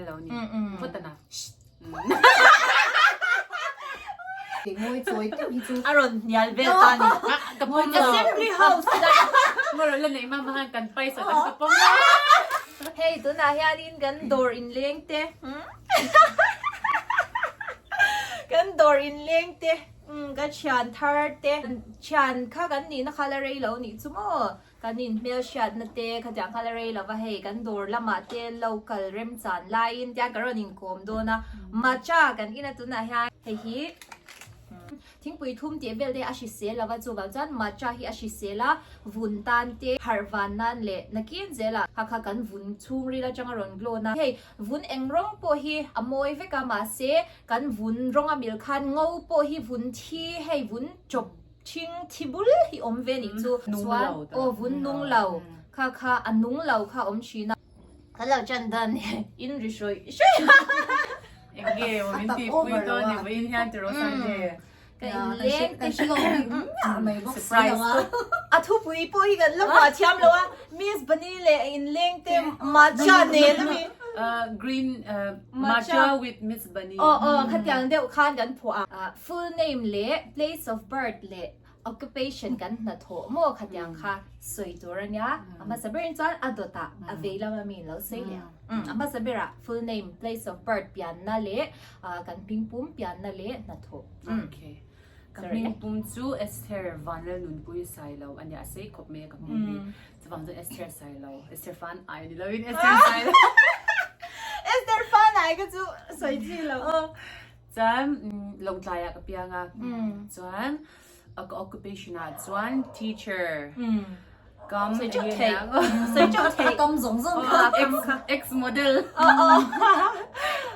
lo ni. Phawt a na. Ngawi chawi deuh hi chu. A rawn hnial vel ta ni. Ka pawm lo. Assembly house la. Ngaw rawn la nei mama khan kan paisa tak ka pawm lo. Hei tunah hianin kan dawr inleng te. Kan dawr inleng te. Ka thian thar te. Thian kha kan nihna kha la rei lo nih chu maw. Kan inhmelhriatna te khatiang kha la rei lova hei kan dawr lamah te local remchan laiin tiang ka rawn inkawm dawn a, matcha kan ina tunah hian hei hi thingpui thum tih vel te a hrisel lova chuvang chuan matcha hi a hrisel a, vun tan te harh van nan leh nakin zelah kha kha kan vun chhungril atanga rawn glow na hei vun eng rawng pawh hi a mawi vek a mahse kan vun rawng a mil khan ngo pawh hi vun thi hei vun chawp Ṭhing thi bul hi awm ve nih chu. Chuan aw vun nung lo kha kha a nung lo kha awm ṭhin a. Kan lo ṭan dan in ri hrawih hrawih a. Enge maw min tih pui dawn ni vawiin hian ti rawh Sunday. Ka inleng te Kan hre lo bik miah mai bawk si lo a. A thupui pawh hi kan la hmuah thiam lo a. Miss Bunny leh a inleng te matcha nen a mi. Green matcha with Miss Bunny. Aw aw khatiang deuh khan kan phuah a. Full name leh place of birth leh occupation kan hnathawh maw khatiang kha sawi tur a nia. A hmasa berin chuan a dawtah a vei lama mi in lo sawi leh ang. A hmasa berah full name, place of birth pianna leh kan hmingpum pianna leh hnathawh. Okay. Ka hmingpum chu Esther Vanlalnunpui Sailo a nia, a sei khawp mai a ka hming hi. Chuvang chuan Esther Sailo, Esther Fan Ai ni lovin Esther Sailo. Esther Fan Ai ka chu sawi chi lo. Chuan Lawngtlai ah ka piang a, chuan ka occupation ah chuan teacher kam Sawi teuh thei, sawi teuh thei. Kam zawng zawng kha. Ex model.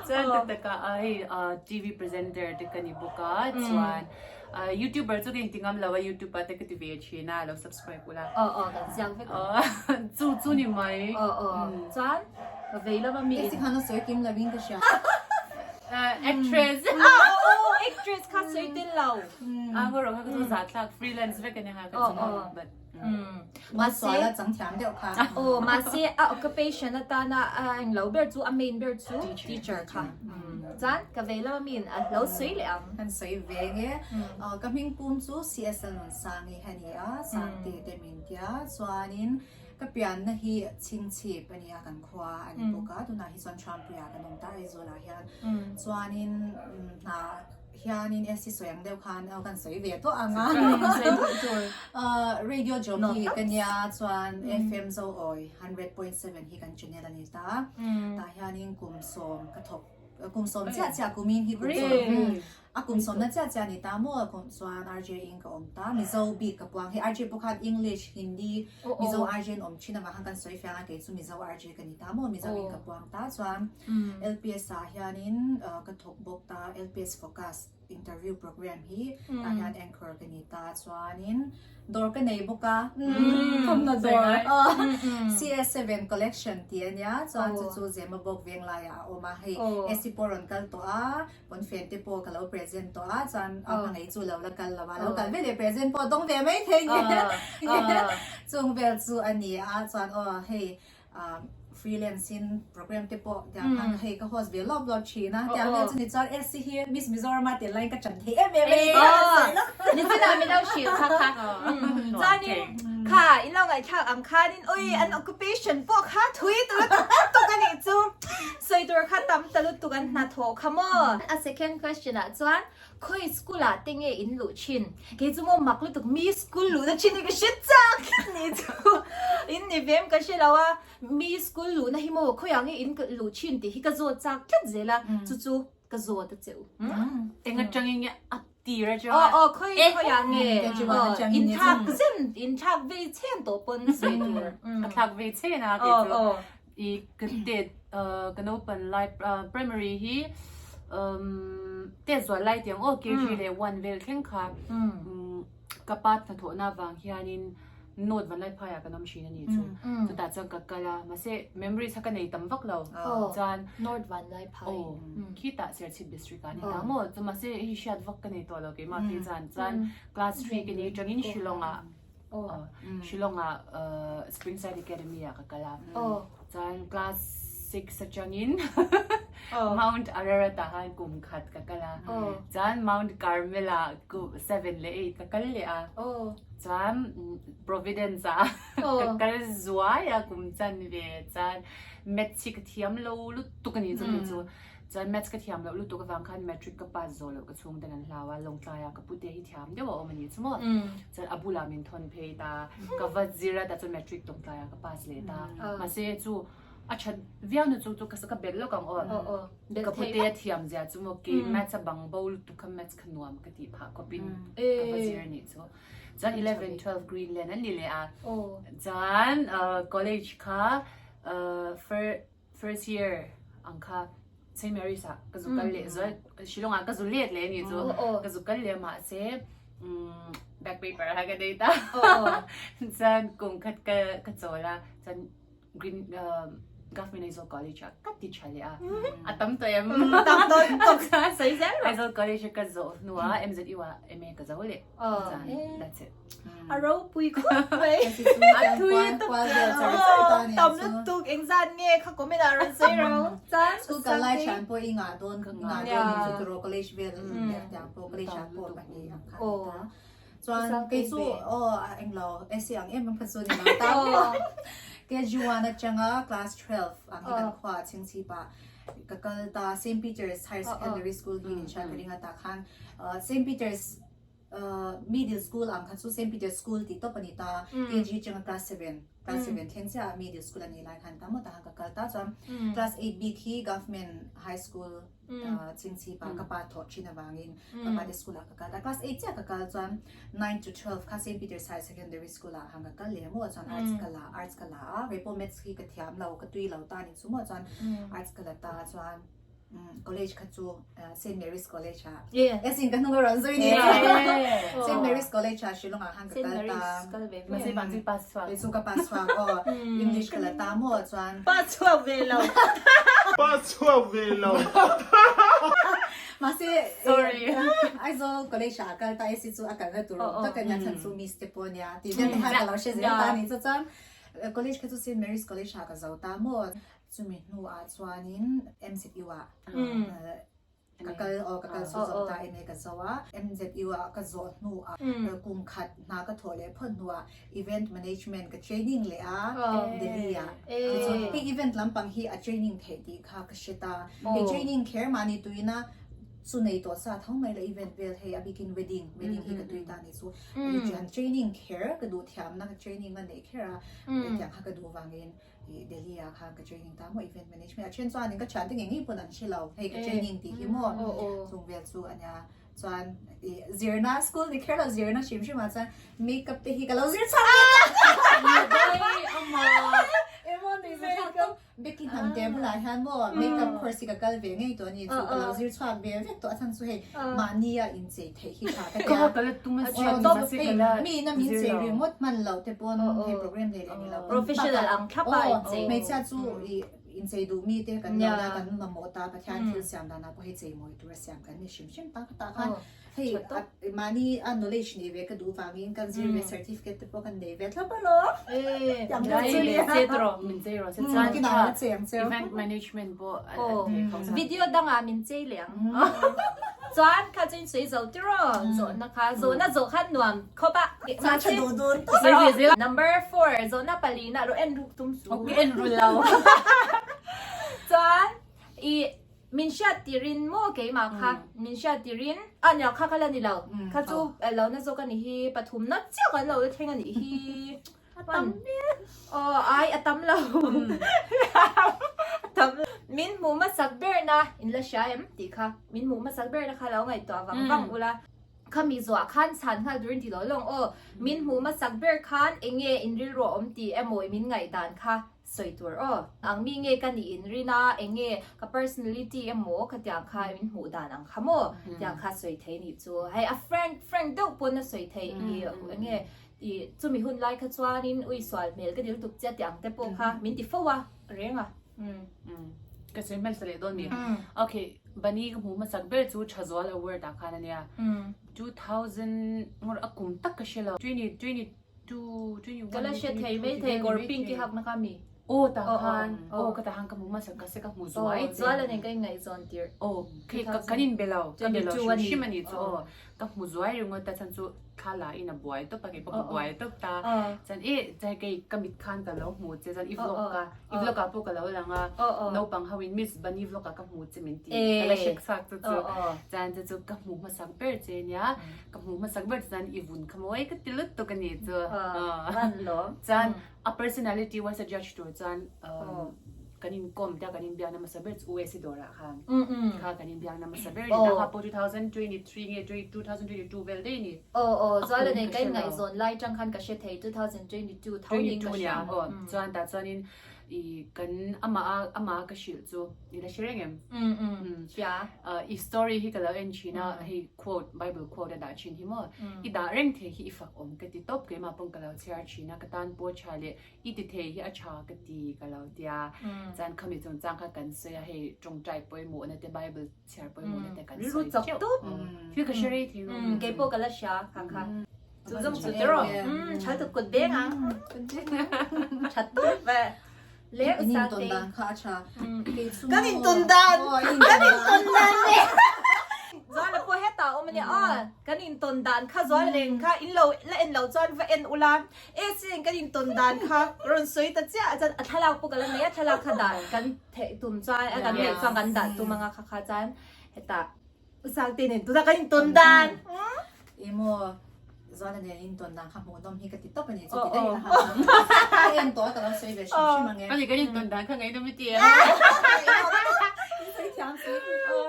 Chuan tak tak ah hei TV presenter te ka ni bawk a, chuan YouTuber chu ka inti ngam lo a, YouTube ah te ka ti ve thin a, lo subscribe ula. Aw aw kan ziak vek ang. Chu chu ni mai. Aw aw chuan ka vei lama mi in. Esi khan a sawi kim lovin ka hria. Actress. Aw actress kha sawi tel lo. A ngaw rawh kha ka chu zahthlak freelance vek ania kha ka chu but. Mahse Sual a chang thiam deuh kha. Aw mahse a occupation atana a englo ber chu a main ber chu teacher kha. Chuan ka vei lama mi in a lo sawi leh ang. Kan sawi ve nge. Ka hming pum chu CSL Nunsangi a ni a, Sangte te min tia. Chuanin ka pianna hi Chhingchhip a nia kan khua a ni bawk a, tunah hi chuan Thampuiah kan awm ta Aizawlah hian. Chuanin hna hianin SC sawi ang deuh khan aw kan sawi ve tawh ang a. Radio jockey ka nia chuan FM Zoawi 100.7 hi kan channel a ni ta. Tah hianin kum sawm ka thawk kum sawm chiah chiah kumin hi kum sawm a kum sawmna chiah chiah a ni ta maw kum chuan RJ in ka awm ta Mizo bik ka puang hei RJ pawh khan English Hindi Mizo RJ an awm thin avang khan kan sawi fiang a kei chu Mizo RJ ka ni ta maw Mizo in ka puang ta chuan LPS ah hianin ka thawk bawk ta LPS Focus interview program hi tah hian anchor ka ni ta chuanin dawr ka nei bawk a thawmhnaw dawr CS7 collection tih a nia chuan chu chu Zema bawk veng laiah a awm a hei AC pawh rawn kal tawh a pawnfen te pawh ka lo present tawh a chuan a hmangaih chu lo la kal lo a lo kal ve leh present pawh dawng ve mai thei ni chung vel chu a ni a chuan aw hei freelance in program te pawh tiang khan hei ka host ve lawp lawp thin a tiang vel chu ni chuan SC hi Miss Mizoram a tel laiin ka chan thei em em a ni ni chuna min lo hrilh kha kha chuanin kha in lo ngaihthlak ang khanin ui an occupation pawh kha thui ta lutuk lutuk a nih chu sawi tur kha tam ta lutuk an hnathawh kha maw a second question ah chuan Khawi school ah te nge in luh thin? Kei chu maw mak lutuk mi school luhna thin hi ka hre chak ni chu in ni vem ka hre lo a, mi school luhna hi maw khawiah nge in luh thin tih hi ka zawt chak tlat zel a, chu chu ka zawt a che u. Eng atangin nge a tir atanga? Aw aw khawi khawiah nge in thlak zen in thlak vei chhen tawh pawn sawi tur. Ka thlak vei chhen a kei chu. I ka tet ka naupan lai primary hi tet zual lai tiang aw KG leh one vel thleng kha ka pa hnathawhna vang hianin note van lai phaiah kan awm thin a ni chu chutah chuan ka kal a mahse memories kha ka nei tam vak lo chuan North van lai phai aw khitah Serchhip district ah ni ta maw chu mahse hei hriat vak ka nei tawh lo keimah phei chuan chuan class 3 ka ni atangin Shillong ah Shillong ah Springside Academy ah ka kal a. Chuan class 6 atangin. Mount Ararat ah khan kum khat ka kal a. Chuan Mount Carmel ah kum 7 leh 8 ka kal leh a. Chuan Providence ah ka kal zuai a kum chan ve. Chuan Maths hi ka thiam lo lutuk a ni chu kei chu. Chuan Maths ka thiam loh lutuk avang khan Matric ka pass zawh loh ka chhungten an hlau a, Lawngtlai ah ka pute hi thiam deuh a awm a ni chu maw. Chuan a bulah min thawn phei ta, ka va zir a, tah chuan Matric Lawngtlai ah ka pass leh ta. Mahse chu a that viau na chu chu ka belh lawk ang aw. Ka pute a thiam zia chu maw kei Maths a bang bo lutuk kha Maths kha nuam ka tih phah khawpin ka va zir a nih chu. Chuan 11, 12 Greenland an ni leh a. Chuan college kha First year ang kha St. Mary's ah ka zu kal leh zual Shillong ah ka zu let leh ni chu ka zu kal leh mahse back paper ha ka nei ta chuan kum khat ka ka chawl a chuan Green Government Aizawl College ah ka ti tha leh a a tam tawh em tam tawh tuk sawi zel rawh Aizawl College ka zawh hnuah MZU ah MA ka zo leh chuan that's it. A ropui khawp mai. A thui tuk tam lutuk engzat nge kha comment ah rawn sawi ro. Chuan school kal lai thian pawh i ngah dawn ngah dawn in chu turaw college vel leh tiang pawh college ah pawh pahnih ang kha ani ta. Chuan kei chu aw englo essay ang em em kha chu ni lo ta. KG 1 atanga class 12 ang hi kan khua ah chhingchhip ah ka kal ta Saint Peter's Higher Secondary School hi in hriat ka ring a tah khan Saint Peter's Middle school ang kha chu Saint Peter's School tih tawp a ni ta, KG atanga class 7, class 7 thleng chiah middle school a nih lai khan ta maw tah khan ka kal ta chuan class 8 bik hi Government High School Chhingchhip ah ka pa thawh thin avangin ka pa te school ah ka kal ta, class 8 chiah ka kal chuan 9 to 12 kha Saint Peter's High Secondary School ah khan ka kal leh maw chuan arts ka la arts ka la a, kei pawh maths hi ka thiam lo ka tui lo ta a ni chu maw chuan arts ka la ta chuan College kha chu Saint Mary's College ah as in ka hnung a rawn zui ni Saint Mary's College ah Shillong ah khan ka kal ta Mahse vang chu i pass chhuak Kei chu ka pass chhuak aw English ka la ta maw chuan Pass chhuak ve lo Pass chhuak ve lo Mahse Sorry Aizawl College ah a kal ta AC chu a kalna tur awm tak a nia chhan chu miss te pawh nia tih vel te khan ka lo hre zel ta a ni chu chuan College kha chu Saint Mary's College ah ka zo ta maw Chumi hnuah chuanin MZU ah ka kal aw ka kal chu zawh ta emaw ka zo a, MZU ah ka zawh hnuah kum khat hna ka thawh leh phawt hnuah event management ka training leh a Delhi ah tichuan hei event lampang hi a training theih tih kha ka hre ta, hei training kher mahni tuina chu nei tawh sa tho mai la event vel hei a bikin wedding wedding hi ka tui ta ni chu training kher ka duh thiamna ka training a neih kher a hetiang kha ka duh vangin I Delhi ah khan ka training ta maw event management a then chuan in ka thian te ngei ngei pawn an hre lo hei ka training tih hi maw chung vel chu a nia chuan i zirna school ni kher lo zirna hrim hrim ah chuan makeup te hi ka lo zir chhuak emaw nui zir chhuak tawp Becky hnam te bulah hian maw makeup course hi ka kal ve ngei tawh a ni chu ka lo zir chhuak ve vek tawh a chhan chu hei mahni a inchei theih hi tha ka tia Ka la tum a Aw top hei mi ina min chei ringawt hman loh te pawn hei program nei leh ni lo pawn Professional ang thlap a inchei. Aw hmeichhia chu i inchei duh mi te kan lo la kan mamawh ta Pathian thil siam danah pawh hei chei mawi tur a siam kan ni hrim hrim ta ka tah khan hei mahni a knowledge nei ve ka duh vangin kan zir ve certificate te pawh kan nei ve thlap alawm. Min chei rawh se chuan event management pawh a thei khawp. Video dangah min chei leh ang. Chuan kha chu in sawi zo tiraw zawhna kha zawhna zawh khan nuam khawp a. Chuan tha duh dun tawp. Number 4 zawhna palina rawh en ruk tum su. Ok en ru lo. Chuan i min hriat tirin maw keimah kha min hriat tirin a nia kha kha la ni lo kha chu lo na zawk a ni hi pathum na chiah kan lo la thleng a nih hi. A tam hle. Aw ai a tam lo. A tam lo. Min hmuh hmasak berna in la hria em tih kha min hmuh hmasak berna kha lo ngaihtuah vang vang ula. Khami zuah khan chhan nghal turin ti lo lawng aw. Min hmuh hmasak ber khan eng nge in rilru a awm tih emaw i min ngaihdan kha sawi tur aw. Ang mi nge ka nih in rin a eng nge ka personality emaw khatiang kha min hmuh dan ang kha maw tiang kha sawi thei nih chu. Hei a frank frank deuh pawn a sawi thei i eng nge I chumi hun lai kha chuanin ui sual hmel ka dil tuk che tih ang te pawh kha min ti fo a reng a. Ka sawi hmasa leh dawn mi. Ok, Bunny ka hmuh hmasak ber chu Thazual Award ah khan a nia. 2000 ngawr a kum tak ka hre lo. 20 22 21 Ka la hre thei mai thei kawr pink i hakna kha mi. Aw tah khan aw ka tah khan ka hmu hmasa ka se ka hmu zuai che. Zual a nen ka inngaihzawn tirh. Aw khi ka kan inbe lo ka be lo hrim hrim a nih chu aw ka hmu zuai ringawt a chhan chu thla la in a buai tawp a kei pawh ka buai tawp ta chuan e chai kei ka mit khan ka lo hmu che chuan i vlog ka i vlog ah pawh ka lo lang a naupang ho in miss bunny vlog ah ka hmu che min ti ka la hrek chhuak chu chu chuan chu chu ka hmu hmasak ber che nia ka hmu hmasak ber che chuan i vun kha mawi ka ti lutuk a nih chu chuan A personality wise a judge tur chuan kan inkawm te a kan inbiakna hmasa ber chu US i dawrah khan kha kan inbiakna hmasa ber ni ta kha pawh 2023 nge 2022 vel daih a ni. Aw aw chuan a nei ka inngaihzawn lai tang khan ka hre thei 2022 tho niin ka hria. Aw chuan tah chuanin i kan amah a amah a ka hrilh chu i la hre reng em? Hria. I story hi ka lo en thin a hei quote bible quote a dah thin hi maw i dah reng thei hi i fak awm ka ti tawp keimah pawn ka lo chhiar thin a ka tan pawh tha leh i ti thei hi a tha ka ti ka lo tia chuan khami chungchang kha kan sawi a hei tawngtai pawimawhna te bible chhiar pawimawhna te kan sawi teuh thil ka hre rei thei ru kei pawh ka la hria kha kha chu zawng chu tiraw chal tuk kut beng ang tha tawp e Le In in tawn dan kha a tha. Kei chu Kan in tawn dan! Kan in tawn dan le! Zuala pawh hetah a awm a nia aw. Kan in tawn dan kha Zuala nen kha in lo la en lo chuan va en ula. AC nen kan in tawn dan kha rawn sawi ta chiah a chuan a thlalak pawh ka la nei a, thlalak kha dah kan theih tum chuan a kan neih chuan kan dah tum anga kha kha chuan hetah Sangte nen tunah kan in tawn dan. Emaw Zuala nen in tawn dan kha hmuhnawm hi ka ti tawp a ni chu ti daih la ha. Ka en tawh a ka lo sawi ve hrim hrim ang e. Ani kan in tawn dan kha ngaihnawm i ti em? In sawi thiam si.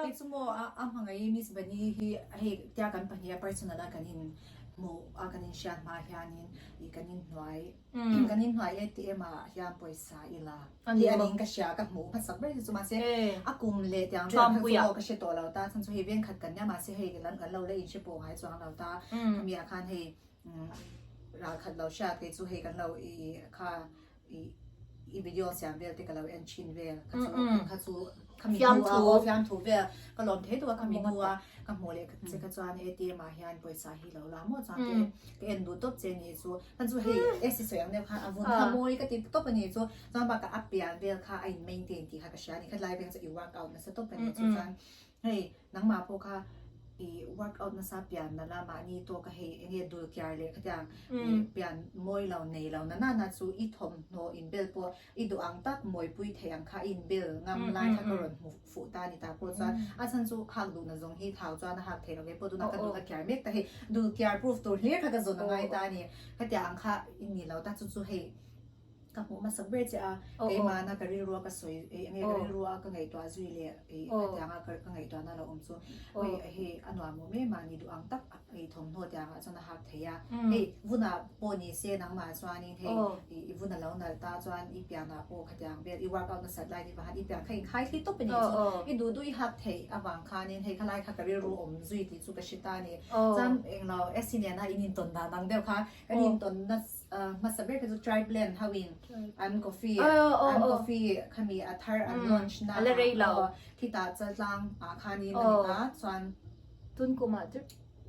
Kei chu maw a hmangaih Miss Bunny hi hei tia kan pahniha personal a kan in hmuh a kan in hriat hma hianin i kan in hnuai Kan inhnuai ATM ah hian pawisa i la hi a ning ka hria ka hmuh hmasak ber hi chu mahse a kum leh tiang vel kha chu aw ka hre tawh lo ta chhan chu hei veng khat kan nia mahse hei kan lo la inhre pawh ngai chuang lo ta khami ah khan hei ral khat lo hriat kei chu hei kan lo i kha i i video siam vel te ka lo en thin vel kha chu kha chu Khami hnu a aw fiamthu vel ka lawm thei tuk a khami hnu a ka hmuh leh che kha chuan ATM ah hian pawisa hi lo la maw chuan ka ka en duh tawp che ni chu khan chu hei AC sawi ang deuh khan a vun kha mawi ka ti tawp a ni chu chuan bakah a pian vel kha a in maintain tih kha ka hria a ni khatlai veng chu i workout nasa tawp a ni chu chuan hei nangmah pawh kha i workout nasa pian na la mahni tawk a hei enge dul kiar leh khatiang pian mawi lo nei lo na na na chu i thawmhnaw inbel pawh I duh ang tak mawipui thei ang kha i inbel ngam lai kha ka rawn hmu fuh ta a ni ta pawh chuan a chhan chu hak duh na zawng hi thau chuan a hak thei lo ve pawh tunah ka dul a kiar mek ta hei dul kiar proof tur hlir kha ka zawn a ngai ta a ni hetiang ang kha i ni lo ta chu chu hei ka hmuh hmasak ber che a keimahna ka rilrua ka sawi enge ka rilrua ka ngaihtuah zui leh hetiang a ka ngaihtuahna lo awm chu hei a nuam awm em mahni duh ang tak I thawmhnaw tiangah chuan a hak thei a, hei vunah pawh ni se nangmah chuanin hei i vun a lo nalh ta chuan i pianah pawh khatiang vel i workout nasat lai ni vahan i pian kha inkhai thli tawp a nih chu i duh duh i hak theih avang khanin hei khalai kha ka rilru awm zui tih chu ka hre ta a ni. Chuan englo Essie nena in intawn dan ang deuh kha kan intawn hmasa ber kha chu Tribe Land ho in an coffee an coffee khami a thar an launch na ah khitah chaltlang ah khanin a ni ta chuan Tun kum ah chu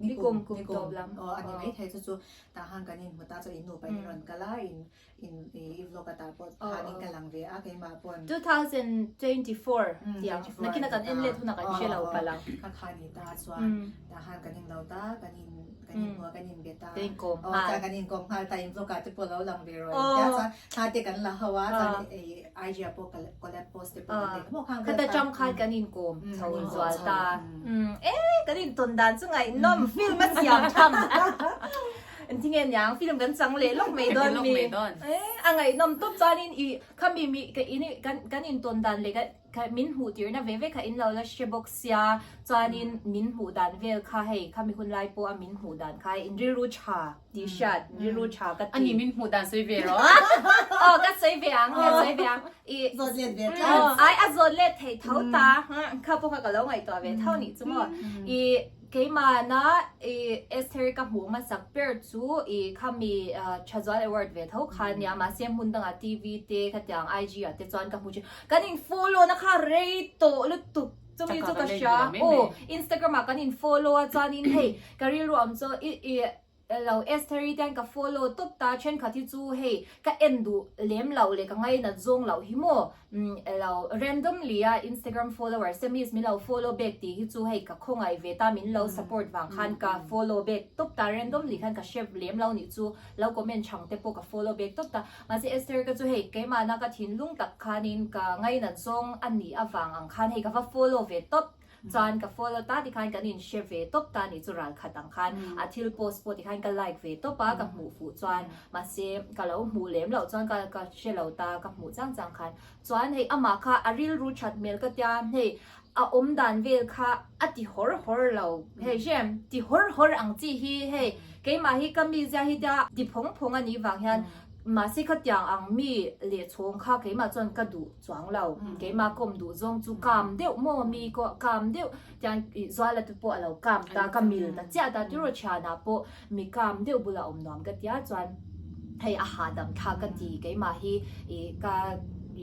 nikum kum tawp lam. Aw a ni mai thei chu chu tah khan kan inhmu ta chu in nupa in rawn kal a in in i vlog a tah pawh khan in ka lang ve a keimah pawn. 2024 tiang nakin a kan en let hunah kan hre lo palh ang. Kha kha ni ta chuan tah khan kan inlo ta kan in kan inhmu a kan inbe ta. Kan inkawm nghal. Aw kan inkawm nghal ta in vlog ah te pawh lo lang ve rawh tia chuan thla te kan la ho a chuan IG ah pawh collab post te pawh kan nei maw khang Khata tang khan kan inkawm chho zual ta. E kan intawn dan chu ngaihnawm film a siam tham. Engtinge niang film kan chang leh lawk mai dawn mi. E a ngaihnawm tawp chuanin i khami mi ka in kan kan intawn dan leh ka min hmuh tirna ve ve kha in lo la hre bawk sia chuanin min hmuh dan vel kha hei khami hun lai pawh a min hmuh dan kha in rilru tha tih hriat rilru tha ka ti. Ani min hmuh dan sawi ve rawh. Aw ka sawi ve ang ka sawi ve ang i zawt let ve tlat. Ai a zawt let thei tho ta kha pawh kha ka lo ngaihtuah ve tho nih chu maw i Keimahna i Esther ka hmuh hmasak ber chu i khami Thazual Award ve tho kha nia mahse hmun dangah TV te khatiang IG ah te chuan ka hmu thin. Kan in follow na kha rei tawh lutuk chumi chu ka hria aw Instagram ah kan in follow a chuanin hei ka rilru awm chu i i. Lo Estheri te hian ka follow tawp ta, thenkhat hi chu hei ka en duh lem loh leh ka ngainat zawng loh hi maw lo randomly a Instagram followers te miss min lo follow back tih hi chu hei ka khawngaih ve ta min lo support vang khan ka follow back tawp ta randomly khan ka hre lem lo nih chu lo comment chhang te pawh ka follow back tawp ta mahse Esther ka chu hei keimahna ka thinlung tak khanin ka ngainat zawng a nih avang ang khan hei ka va follow ve tawp Chuan ka follow ta tikhan kan in hre ve tawp ta nih chu ral khat ang khan a thil post pawh tikhan ka like ve tawp a ka hmuh fuh chuan mahse ka lo hmuh lem loh chuan ka ka hre lo ta ka hmuh chang chang khan chuan hei amah kha a rilru that hmel ka tia hei a awm dan vel kha a ti hawr hawr lo hei hrem ti hawr hawr ang chi hi hei keimah hi ka mizia hi tia ti phawng phawng a nih vang hian mahse khatiang ang mi leh chhawng kha keimah chuan ka duh chuang lo keimah kawm duh zawng chu kam deuh maw mi pawh kam deuh tiang ih zuala te pawh a lo kam ta ka mil ta chiah ta tiraw thianah pawh mi kam deuh bulah awm nuam ka tia chuan hei a hahdam thlak ka ti keimah hi ih ka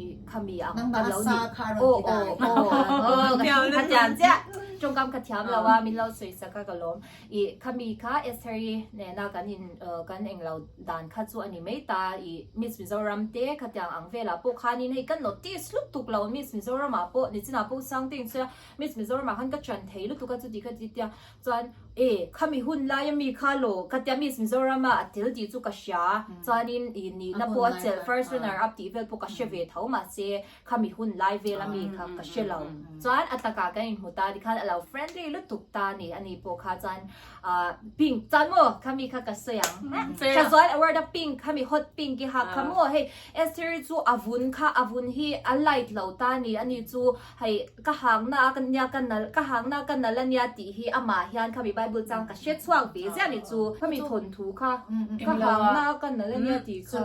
ih khami ang ka lo ni aw aw aw ka thiam chiah tawngkam ka thiam lo a min lo sawi sak a ka lawm. Ih khami kha Estheri nena kan in kan englo dan kha chu a ni mai ta. Ih Miss Mizoram te khatiang ang velah pawh khanin hei ka notice lutuk lo Miss Mizoram ah pawh nichinah pawh Sangte in sawi a Miss Mizoram ah khan ka chan thei lutuk a chuti kha ti tia chuan e khami hun laia mi kha law ka tia Miss Mizoram ah a tel tih chu ka hria chuanin ih nihna pawh a chelh first runner up tih vel pawh ka hre ve tho mahse Khami hun lai vel a mi kha ka hre lo. Chuan a takah kan inhmu ta tikhan a lo friendly lutuk ta a ni. Ani pawh kha chuan ah pink chuan maw khami kha ka sawi ang. Thazual award a pink khami hot pink i hak kha maw hei Esther chu a vun kha a vun hi a light lo ta a ni. Ani chu hei ka hangna a nia ka nal ka hangna ka nal a nia tih hi amah hian khami bible chang ka hre chhuak ve ziah a ni chu. Khami thawnthu kha ka hangna ka nal a nia tih kha.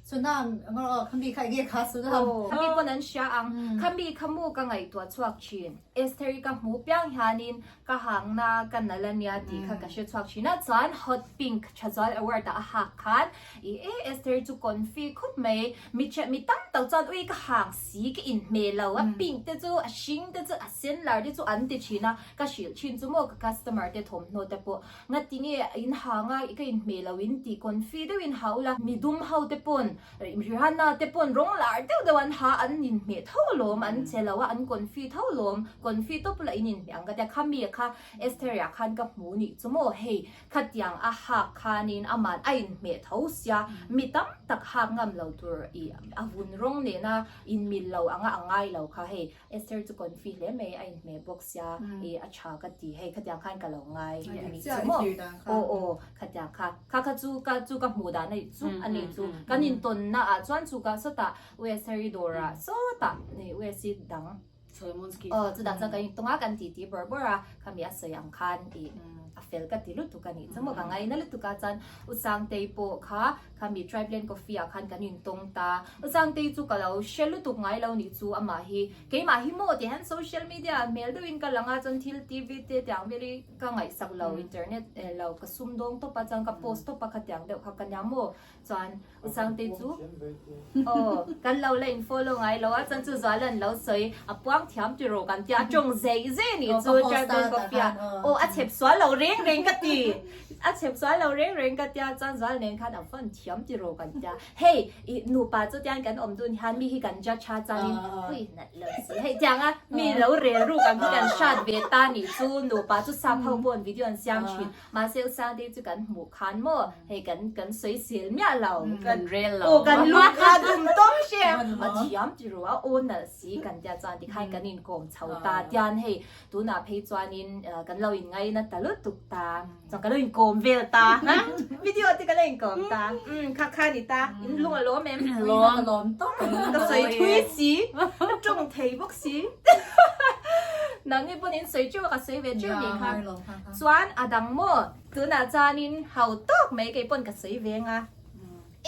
Sunam, ngawr aw, khami kha enge kha Sunam. Aw, khami pawn an hria ang. Khami kha mu ka ngaihtuah chhuak thin. Estheri ka hmuh piang hianin ka hangna ka nal a nia tih kha ka hre chhuak thin a. Chuan hot pink Thazual award ah a hak khan i e Estheri chu confi khawp mai. Mi the mi tam tak chuan ui ka hang si ka inhmeh lo a pink te chu a hring te chu a sen lar te chu an ti thin a. Ka hrilh thin chu maw ka customer te thawmhnaw te pawh Ngati nge in ha nga ka inhmeh lo in tih confi deuh in ha ula, mi dum ho te pawn Rihanna te pawn rawng lar deuh deuh an ha an inhmeh tho alawm an che lo a an confi tho alawm confi tawp ula in inhmeh ang ka tia khami kha Estheria khan ka hmu nih chu maw hei khatiang a hak khanin aman a inhmeh tho sia mi tam tak hak ngam lo tur i a vun rawng nena inmil lo anga a ngai lo kha hei Esther chu confi hle mai a inhmeh bawk sia i a tha ka ti hei khatiang khan ka lo ngai a nih chu maw aw aw khatiang kha kha kha chu ka chu ka hmuh dan a nih chu a nih chu kan intawnna ah chuan chu ka sawtah U Estheri dawrah sawtah ni U Esi dang aw chutah chuan kan intawng a kan titi bawrh bawrh a khami a sawi ang khan i a fel ka ti lutuk a nih chu maw ka ngaina lutuk a chuan U Sangtei pawh kha Khami Tribe Land Coffee ah khan kan intawng ta. Sangtei chu ka lo hre lutuk ngai lo nih chu amah hi. Keimah hi maw tih hian social media ah hmel deuhin ka lang a, chuan thil TV te tiang vel hi ka ngaihsak lo, internet eh lo ka sum dawng tawp a, chuan ka post tawp a khatiang deuh kha ka nia maw. Chuan Sangtei chu aw kan lo la in follow ngai lo a, chuan chu Zualan lo sawi a puang thiam tiraw kan tia, a tawng zei zei nih chu Tribe Land Coffee ah aw a chhep sual lo reng reng ka ti. A chep zual lo reng reng ka tia chuan zual nen khan a van thiam ti rawh kan tia hei i nupa chu tian kan awm dun hian mi hi kan judge a chuanin ui nalh lo si hei tiang a mi lo rel ruk ang hi kan hrat ve ta nih chu nupa chu sap ho pawh an video an siam thin mahse u Sangte chu kan hmuh khan maw hei kan kan sawi sel miah lo kan rel lo aw kan lu kha dum tawp hrem a thiam ti rawh a aw nalh si kan tia chuan tikhan kan inkawm chho ta tian hei Tunah phei chuanin kan lo inngaina ta lutuk ta, chuan ka lo inkawm vel ta, video te ka lo inkawm ta, umm kha kha ni ta, in lung a lawm em? Lawm. Ka lawm tawp. Ka sawi thui si, ka tawng thei bawk si. Nangni pawn in sawi teuh a, ka sawi ve teuh nih kha. Chuan a dang maw? Tunah chuanin hau tawk mai kei pawn ka sawi ve anga.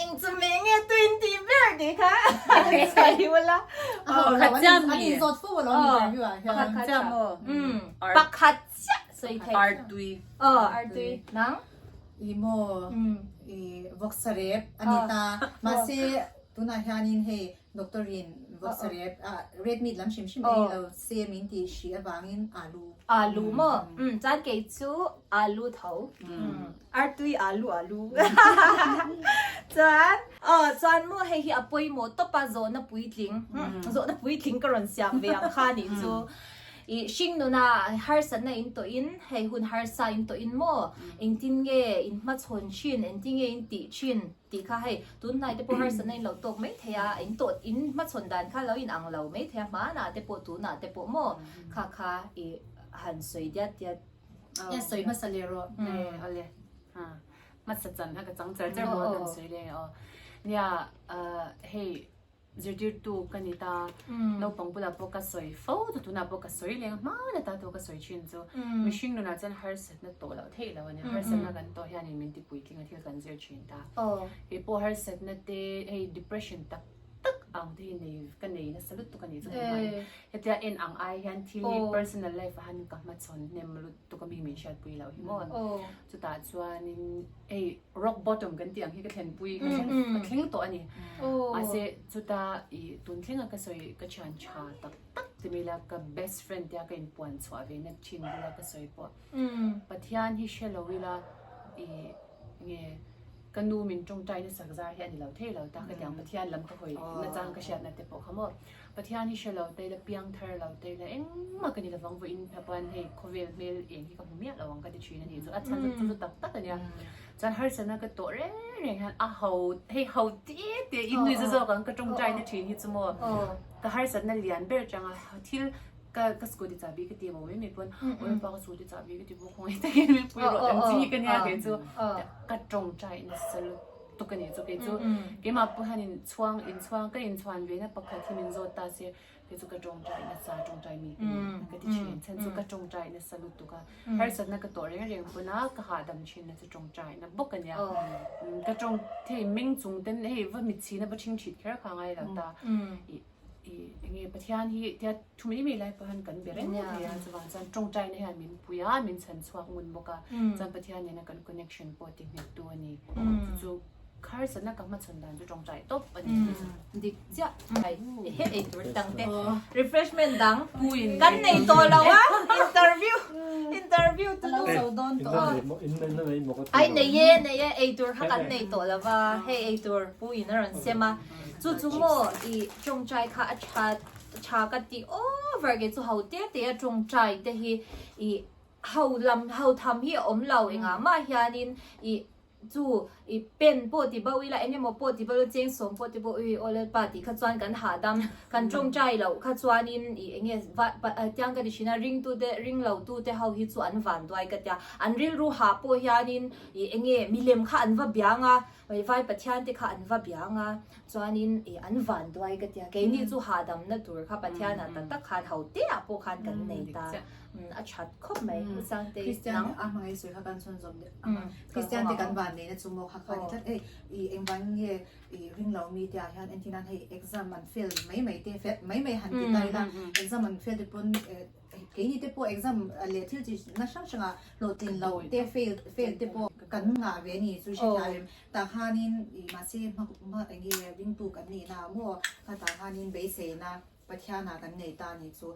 Eng chu mei nge tuin tih ber tih kha an sawi ula. Pakhat chiah mi. An inzawt fo alawm interview ah hian. Pakhat chiah maw? Pakhat chiah sawi theih. Artui. Aw artui. Nang? I maw i vawksa rep a ni ta. Mahse tunah hianin hei doctor in. Vawksa rep, red meat lam hrim hrim ei lo se min tih hrih avangin alu. Alu maw? Umm chuan kei chu alu tho. Artui alu alu. Chuan aw chuan maw hei hi a pawimawh tawp a zawhna puitling zawhna puitling ka rawn siam ve ang kha nih chu. I hring nuna harsatna in tawh in hei hun harsa in tawh in maw engtin nge in hmachhawn thin engtin nge in tih thin tih kha hei tunhnai te pawh harsatna in lo tawk mai thei a in tawh in hmachhawn dan kha lo in ang lo mai thei a hmanah te pawh tunah te pawh maw kha kha i han sawi diat diat Ia sawi hmasa leh rawh. Awle ha hmasa chan a ka chang char char maw kan sawi leh aw nia hei Zirtirtu ka ni ta, naupang bulah pawh ka sawi fo ta, tunah pawh ka sawi leng hma na ta tawh ka sawi thin chu mihring nunah chuan harsatna tawh loh theih loh a ni. Harsatna kan tawh hianin min ti puitling a thil kan zir thin ta. Kei pawh harsatna te hei depression tak tak ang te hi nei ka nei nasa lutuk a ni chu hei hetia en ang ai hian thil hi personal life ah hian ka hmachhawn hnem lutuk a mi min hriatpui loh hi maw. Chutah chuanin hei rock bottom kan tih ang hi ka thlenpui ka thleng ka thleng tawh a ni. Mahse chuta i tun thlenga ka sawi ka thian tha tak tak ti mai ila ka best friend tia ka inpuan chhuah ve na thin bula ka sawi pawh Pathian hi hre lo ila i nge ka nu min tawngtai na sak zar hi a ni lo thei lo ta ka tiang Pathian lam ka hawi nachang ka hriatna te pawh kha maw. Pathian hi hre lo te ila, piang thar lo te ila, engmah ka ni lovang vawiin hnapuan hei khawvel hmel eng hi ka hmu miah lo ang ka ti thin a ni. Chu a chhan chu chu tak tak a nia. Chuan harsatna ka tawh reng reng hian a ho hei ho te te in nuih za zawk ang ka tawngtai na thin hi chu maw ka harsatna lian ber atanga thil ka ka scooty chahbi ka ti maw mai mai pawn awi pa ka scooty chahbi ka ti bawk khawngaih takin min pui rawh ang chi hi ka nia kei chu ka tawngtai nasa lutuk. tuk a ni chu kei chu keimah pawh hian in chhuang in chhuang ka inchhuan ve na pakhat hi min zawt ta se kei chu ka tawngtai nasa tawngtai mi ka ni ka ti thin chhan chu ka tawngtai nasa lutuk a harsatna ka tawh reng reng pawn a ka hahdam thin na chu tawngtai na bawk a nia ka tawng hei meng chung ten hei va mitchhina va thing thit kher kha ngai lo ta i i enge Pathian hi tia thu mai mai lai pawh hian kan be reng thei a chuvang chuan tawngtai na hian min pui a min chhan chhuak ngun bawk a chuan Pathian nena kan connection pawh ti nghet tu a ni chu chu harsatna ka hmachhawn dan chu tawngtai tawp a ni. Dik chiah mai he ei tur dang te refreshment dang kan nei tawh lo a interview interview tu ai nei e nei e ei tur kha kan nei tawh lo va hei ei tur pu in a rawn sem a Chu chu maw i tawngtai kha a tha tha ka ti over ke chu ho te te a tawngtai te hi i ho lam ho tham hi a awm lo engah mah hianin i chu i pen pawh ti bo ila eng emaw pawh ti bo ila cheng sawm pawh ti bo ui aw lalpa tih kha chuan kan hahdam kan tawngtai loh kha chuanin i eng nge va tiang ka ti thin a ringtu te ring lo tu te ho hi chu an vanduai ka tia an rilru hah pawh hianin i eng nge milem kha an va biang a Vai Pathian te kha an va biang a, chuanin i an van duai ka tia, keini chu hahdamna tur kha Pathianah tak tak khan ho te ah pawh khan kan nei ta, a that khawp mai U Sangtei Kristian nang. A hmangaih sawi kha kan chhawn zawm deuh ang a, Kristian te kan van neihna chu maw kha kha ni tlat hei i engvang nge i ring lo mi te ah hian entir nan hei exam an fail mai mai te fail mai mai han ti ta ila exam an fail te pawn Keini te pawh exam leh thil chi na hrang hrangah hlawhtlin lo te fail fail te pawh kan ngah ve a ni chu hre thla rem. Tah khanin ih mahse hma hma eng nge ringtu kan nih na maw kha tah khanin beiseina Pathianah kan nei ta a ni chu.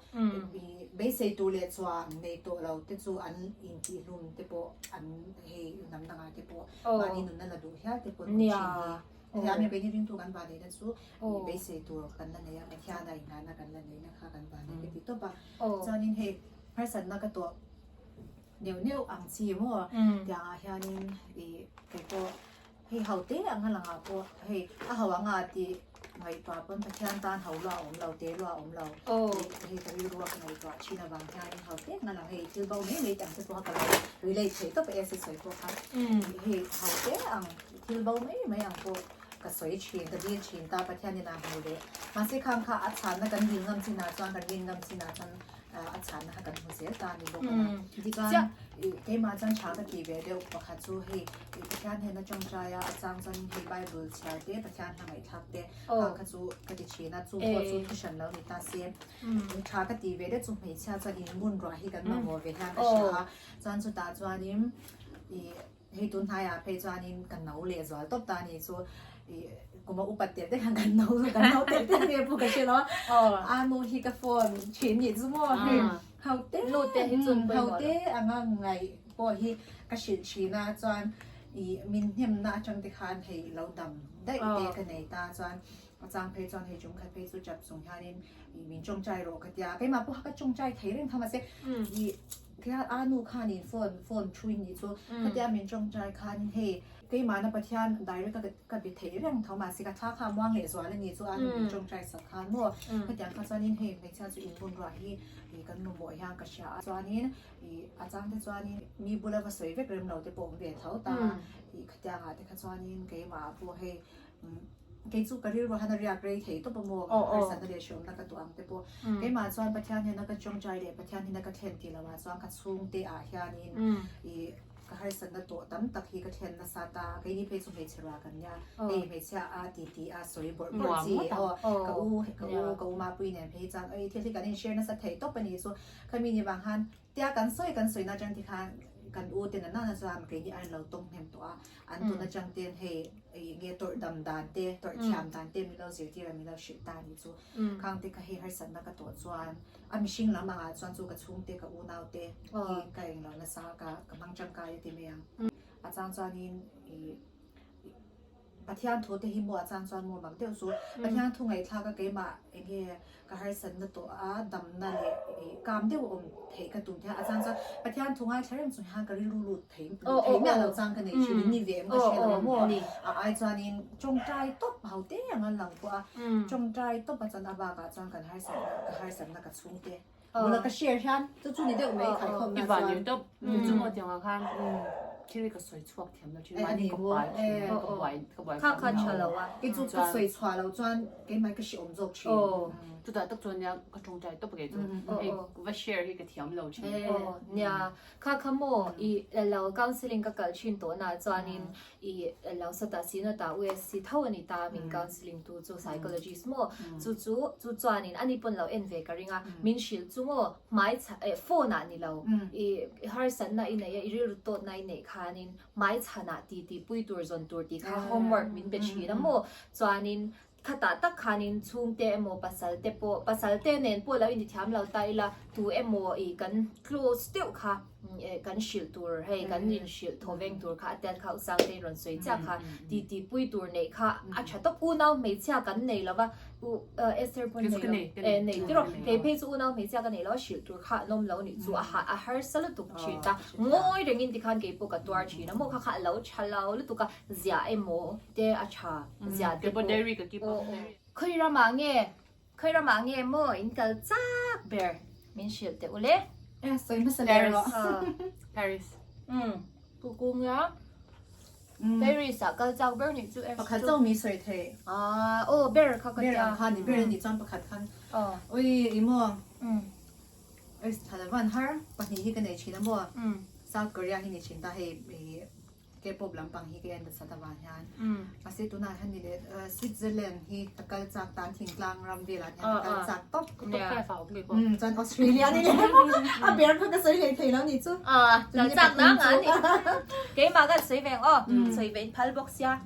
Ih beisei tur leh chuan nei tawh lo te chu an intihhlum te pawh an hei hnam dangah te pawh mahni nunna la duh hial te pawh an awm thin hi. Hetiang mi keini ringtu kan vah neihna chu beisei tur kan la nei a, Pathiana inngahna kan la neihna kha kan vah nei ka ti tawp a. Chuanin hei harsatna ka tawh neuh neuh ang chi maw tiangah hianin ih kei pawh hei ho te anga langah pawh hei a ho anga tih ngaihtuah pawn Pathian tan ho lua a awm lo, te lua a awm lo tih hei ka rilru a ka ngaihtuah thin avang hianin ho te anga lang hei thil bo mai mai te ang te pawh kha ka lo relate theih tawp a esi sawi pawh kha hei ho te ang Thil bo mai mai ang pawh ka sawi thin, ka dil thin ta Pathian in a hmu leh. Mahse khang kha a chhanna kan dil ngam chinah chuan kan rin ngam chinah chuan a chhanna kha kan hmu zel ta a ni bawk a na. Chuan keimah chuan tha ka ti ve deuh pakhat chu hei Pathian hian a tawngtai a, a chang chuan hei Bible chhiar te Pathian hla ngaihthlak te khang kha chu ka ti thin a, chu pawh chu thu hran lo ni ta se. Tha ka ti ve deuh chu hmeichhia chuan inbun ruah hi kan mamawh ve hian ka hria a, chuan chutah chuanin ih. Hei tun hnaiah phei chuanin ka no leh zual tawp ta a ni chu. Kum a upat tel te khan kan no kan no tel te nge pawh ka hre lo a. A nu hi ka phone thin nih chu maw hei ho te Nu te hi chun pawimawh ho te anga ngaih pawh hi ka hrilh thin a chuan ih min hnemna atang te khan hei lo dam daih te ka nei ta chuan a chang phei chuan hei chung khat phei chu tap chung hianin ih min tawngtai rawh ka tia keimah pawh ka tawngtai thei reng kha mahse ih Khian a nu khanin phone phone thuin nih chu khatia min tawngtai khanin hei keimahna Pathian direct a ka be thei reng tho mahse ka thla kha a muang leh zual a ni chu a nu min tawngtai sak khan maw khatiang kha chuanin hei hmeichhia chu inbun ruah hi ih kan mamawh hian ka hria a chuanin ih a chang te chuanin mi bula va sawi vek rem lo te pawh awm ve tho ta ih khatiang ah te kha chuanin keimah pawh hei Kei chu ka rilru han a riak rei thei tawp a maw, harsatna leh hreawmna ka tuah ang te pawh. Keimah chuan Pathian hian a ka tawngtai leh Pathian hian a ka thlen tih loh ah chuan ka chhungte ah hianin ih ka harsatna tawh tam tak hi ka thlen nasa ta. Keini phei chu hmeichhe ruah kan nia, hei hmeichhia a ti ti a sawi bawrh bawrh chi aw ka u ka u ka u mapui nen phei chuan ei thil hi kan in share nasa thei tawp a nih chu. Khami ni vang khan Tia kan sawi kan sawi na atang te khan kan u ten an nana chuan keini an lo tawng hnem tawh a, an tun atang ten hei eng nge tawrh dam dan te, tawrh thiam dan te min lo zirtir a min lo hrilh ta a nih chu. Khang te kha hei harsatna ka tawh chuan a mihring lam angah chuan chu ka chhungte ka unau te hi ka englo nasa ka ka hmang tangkai a ti mai ang. A chang chuanin ih Pathian thu te hi maw a chang chuan maw mak deuh chu Pathian thu ngaihthlak a keimah eng nge ka harsatna tawh a damna leh ih kam deuh awm theih ka tum thei a chang chuan Pathian thu ngaithla reng chung hian ka rilru lut thei thei miah lo chang ka nei thin in ni ve em ka hre lo a maw a ai chuanin tawngtai tawp ho te ang an lang pawh a tawngtai tawp a chuan a bakah chuan kan harsatna ka harsatna ka chhungte Bula ka share hian chu chu ni deuh mai khaikhawm na chuan. I van tawp chu maw tiang ah khan thil hi ka sawi chhuak thiam lo thin mahni ka pai thin ka buai ka buai Kha kha tha lo a. Kei chu ka sawi chhuah lo chuan keimah ka hre awm zawk thin. Chutah tak chuan nia ka tawngtai tawp kei chu hei va share hi ka thiam lo thin. Nia kha kha maw i lo counselling ka kal thin tawh na chuanin i lo sawtah Synod-ah USC tho a ni ta min counselling tu chu psychologist maw chu chu chu chuanin ani pawn lo en ve ka ring a min hrilh chu maw hmai eh phone ah ni lo i harsatna i neih a i rilru tawtna i neih khanin hmai chhanah ti ti pui tur zawn tur tih kha homework min pe thin a maw chuanin Khatah tak khanin chhungte emaw pasal te pawh, pasal te nen pawh lo intithiam lo ta ila, tu emaw ih kan close deuh kha kan hrilh tur hei kan inhrilh thaw veng tur kha a tel kha Usangtei rawn sawi chiah kha titi pui tur neih kha a tha tawp. Unau hmeichhia kan nei lo va, u Esther pawn nei lo eh nei tiraw, kei phei chu unau hmeichhia ka nei lo a hrilh tur kha an awm lo nih chu a a harsa lutuk thin ta. Ngawi rengin tikhan kei pawh ka tuar thin a maw kha kha a lo tha lo lutuk a, ziah emaw te a tha ziah te pawh Khawi ramah nge khawi ramah nge maw in kal chak ber min hrilh teh ule. Eh sawi hmasa leh rawh. Paris. Umm kukunga Paris ah kal chak ber nih chu Pakhat chauh mi sawi thei. Ah aw ber kha ka tia. Ber ang khan ni ber anih chuan pakhat khan. Ui i maw. Oi thalavan har pahnih hi ka nei thin a maw. South Korea hi ni thin ta hei K-pop lampang hi ka en nasa ta vang hian mahse tunah hian ni leh Switzerland hi ka kal chak tan thingtlang ram velah hian ka kal chak tawp chuan Australia ni leh a ber kha ka sawi hlei thei lo nih chu kal chak na nga ni keimah kan sawi ve ang aw sawi ve in phal bawk sia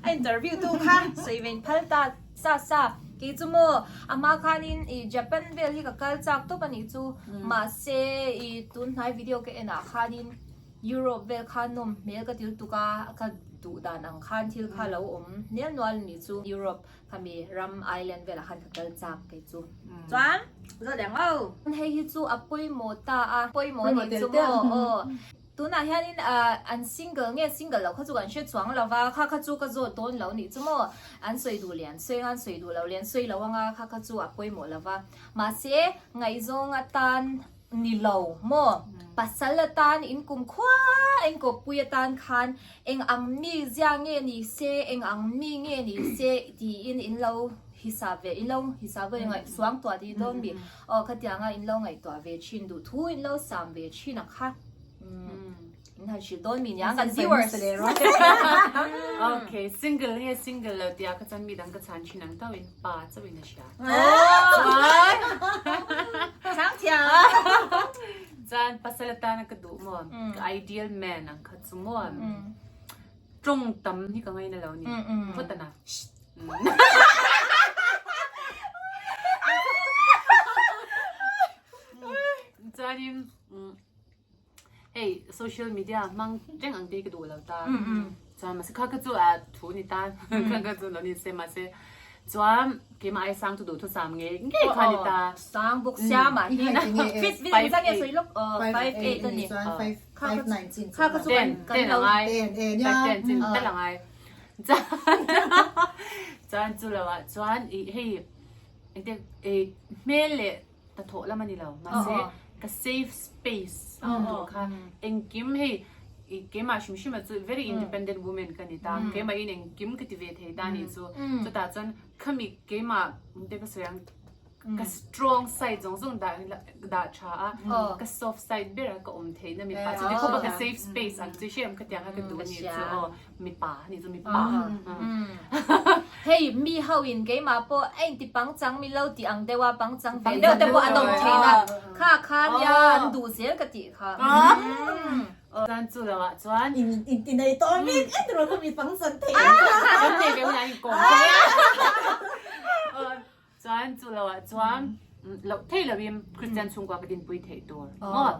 a interview tu kha sawi ve in phal ta sa sa kei chu maw a hma khanin i Japan vel hi ka kal chak tawp a nih chu mahse i tun hnai video ka en ah khanin Europe vel kha nawm hmel ka ti lutuk a, ka duh dan ang khan thil kha lo awm nel nual a nih chu. Europe khami ram island velah khan ka kal chak kei chu. Chuan zawt eng o. Hei hi chu a pawimawh ta a, pawimawh a nih chu maw aw. Tunah hianin an single nge single loh kha chu kan hre chuang lo va, kha kha chu ka zawt dawn lo nih chu maw. An sawi duh leh an sawi anga, an sawi duh lo leh an sawi lo anga, kha kha chu a pawimawh lo va. Mahse ngaihzawng atan Ni lo maw? Pasal atan in kum khua in kawppui atan khan eng ang mi zia nge ni se, eng ang mi nge ni se tiin in lo hisap ve, in lo hisap ve ngaih suang tuah tih dawn mi aw khatianga in lo ngaihtuah ve thin duh thu in lo sam ve thin a kha. In han hrilh dawn mi niang kan viewers. Okay, single nge single lo tia ka chuan mi dang ka chhan thin ang tauh in pa chauh in a hria. Chang thiam. Chuan pasal atana ka duh maw? Ka ideal man ang kha chu maw? Tawng tam hi ka ngaina lo ni. Phawt ana. Chuanin hei social media hmang reng ang te hi ka duh lo ta. Chuan mahse kha kha chu a thu ni ta. Kha kha chu lo ni se mahse chuan keimah ai sang chu duhthusam ngei ngei kha ni ta. Sang bawk sia mah hi. Fit fit engzah nge sawi lawk? 5'8 a ni. Kha kha chu kan kan lo ten ten chin tel angai chuan chu lo ah chuan i hei engte e hmel leh hnathawh lam ani lo mahse ka safe space ang duh kha engkim hei i keimah hrim hrim ah chu very independent woman ka ni ta keimah in engkim ka ti ve thei ta anih chu chutah chuan khami keimah engte ka sawi ang Ka strong side zawng zawng dah dah tha a, ka soft side ber a ka awm theih na mipa chu tikhawp a ka safe space ang chu hriam ka tiang a ka duh a ni chu aw mipa a ni chu mipa. Hei mi ho in keimah pawh a inti pangchang mi lo tih ang deuh a pangchang ve deuh te pawh an awm theih a kha kha nia an duh zel ka tih kha. Chuan chu lo ah chuan. Inti nei tawh mek e tiraw kha mi pangchang theih ang. Kan nei ve hunah an inkawm thei a. Chuan chu lo ah chuan loh thei lo in Kristian chhungkua ka dinpui theih tur maw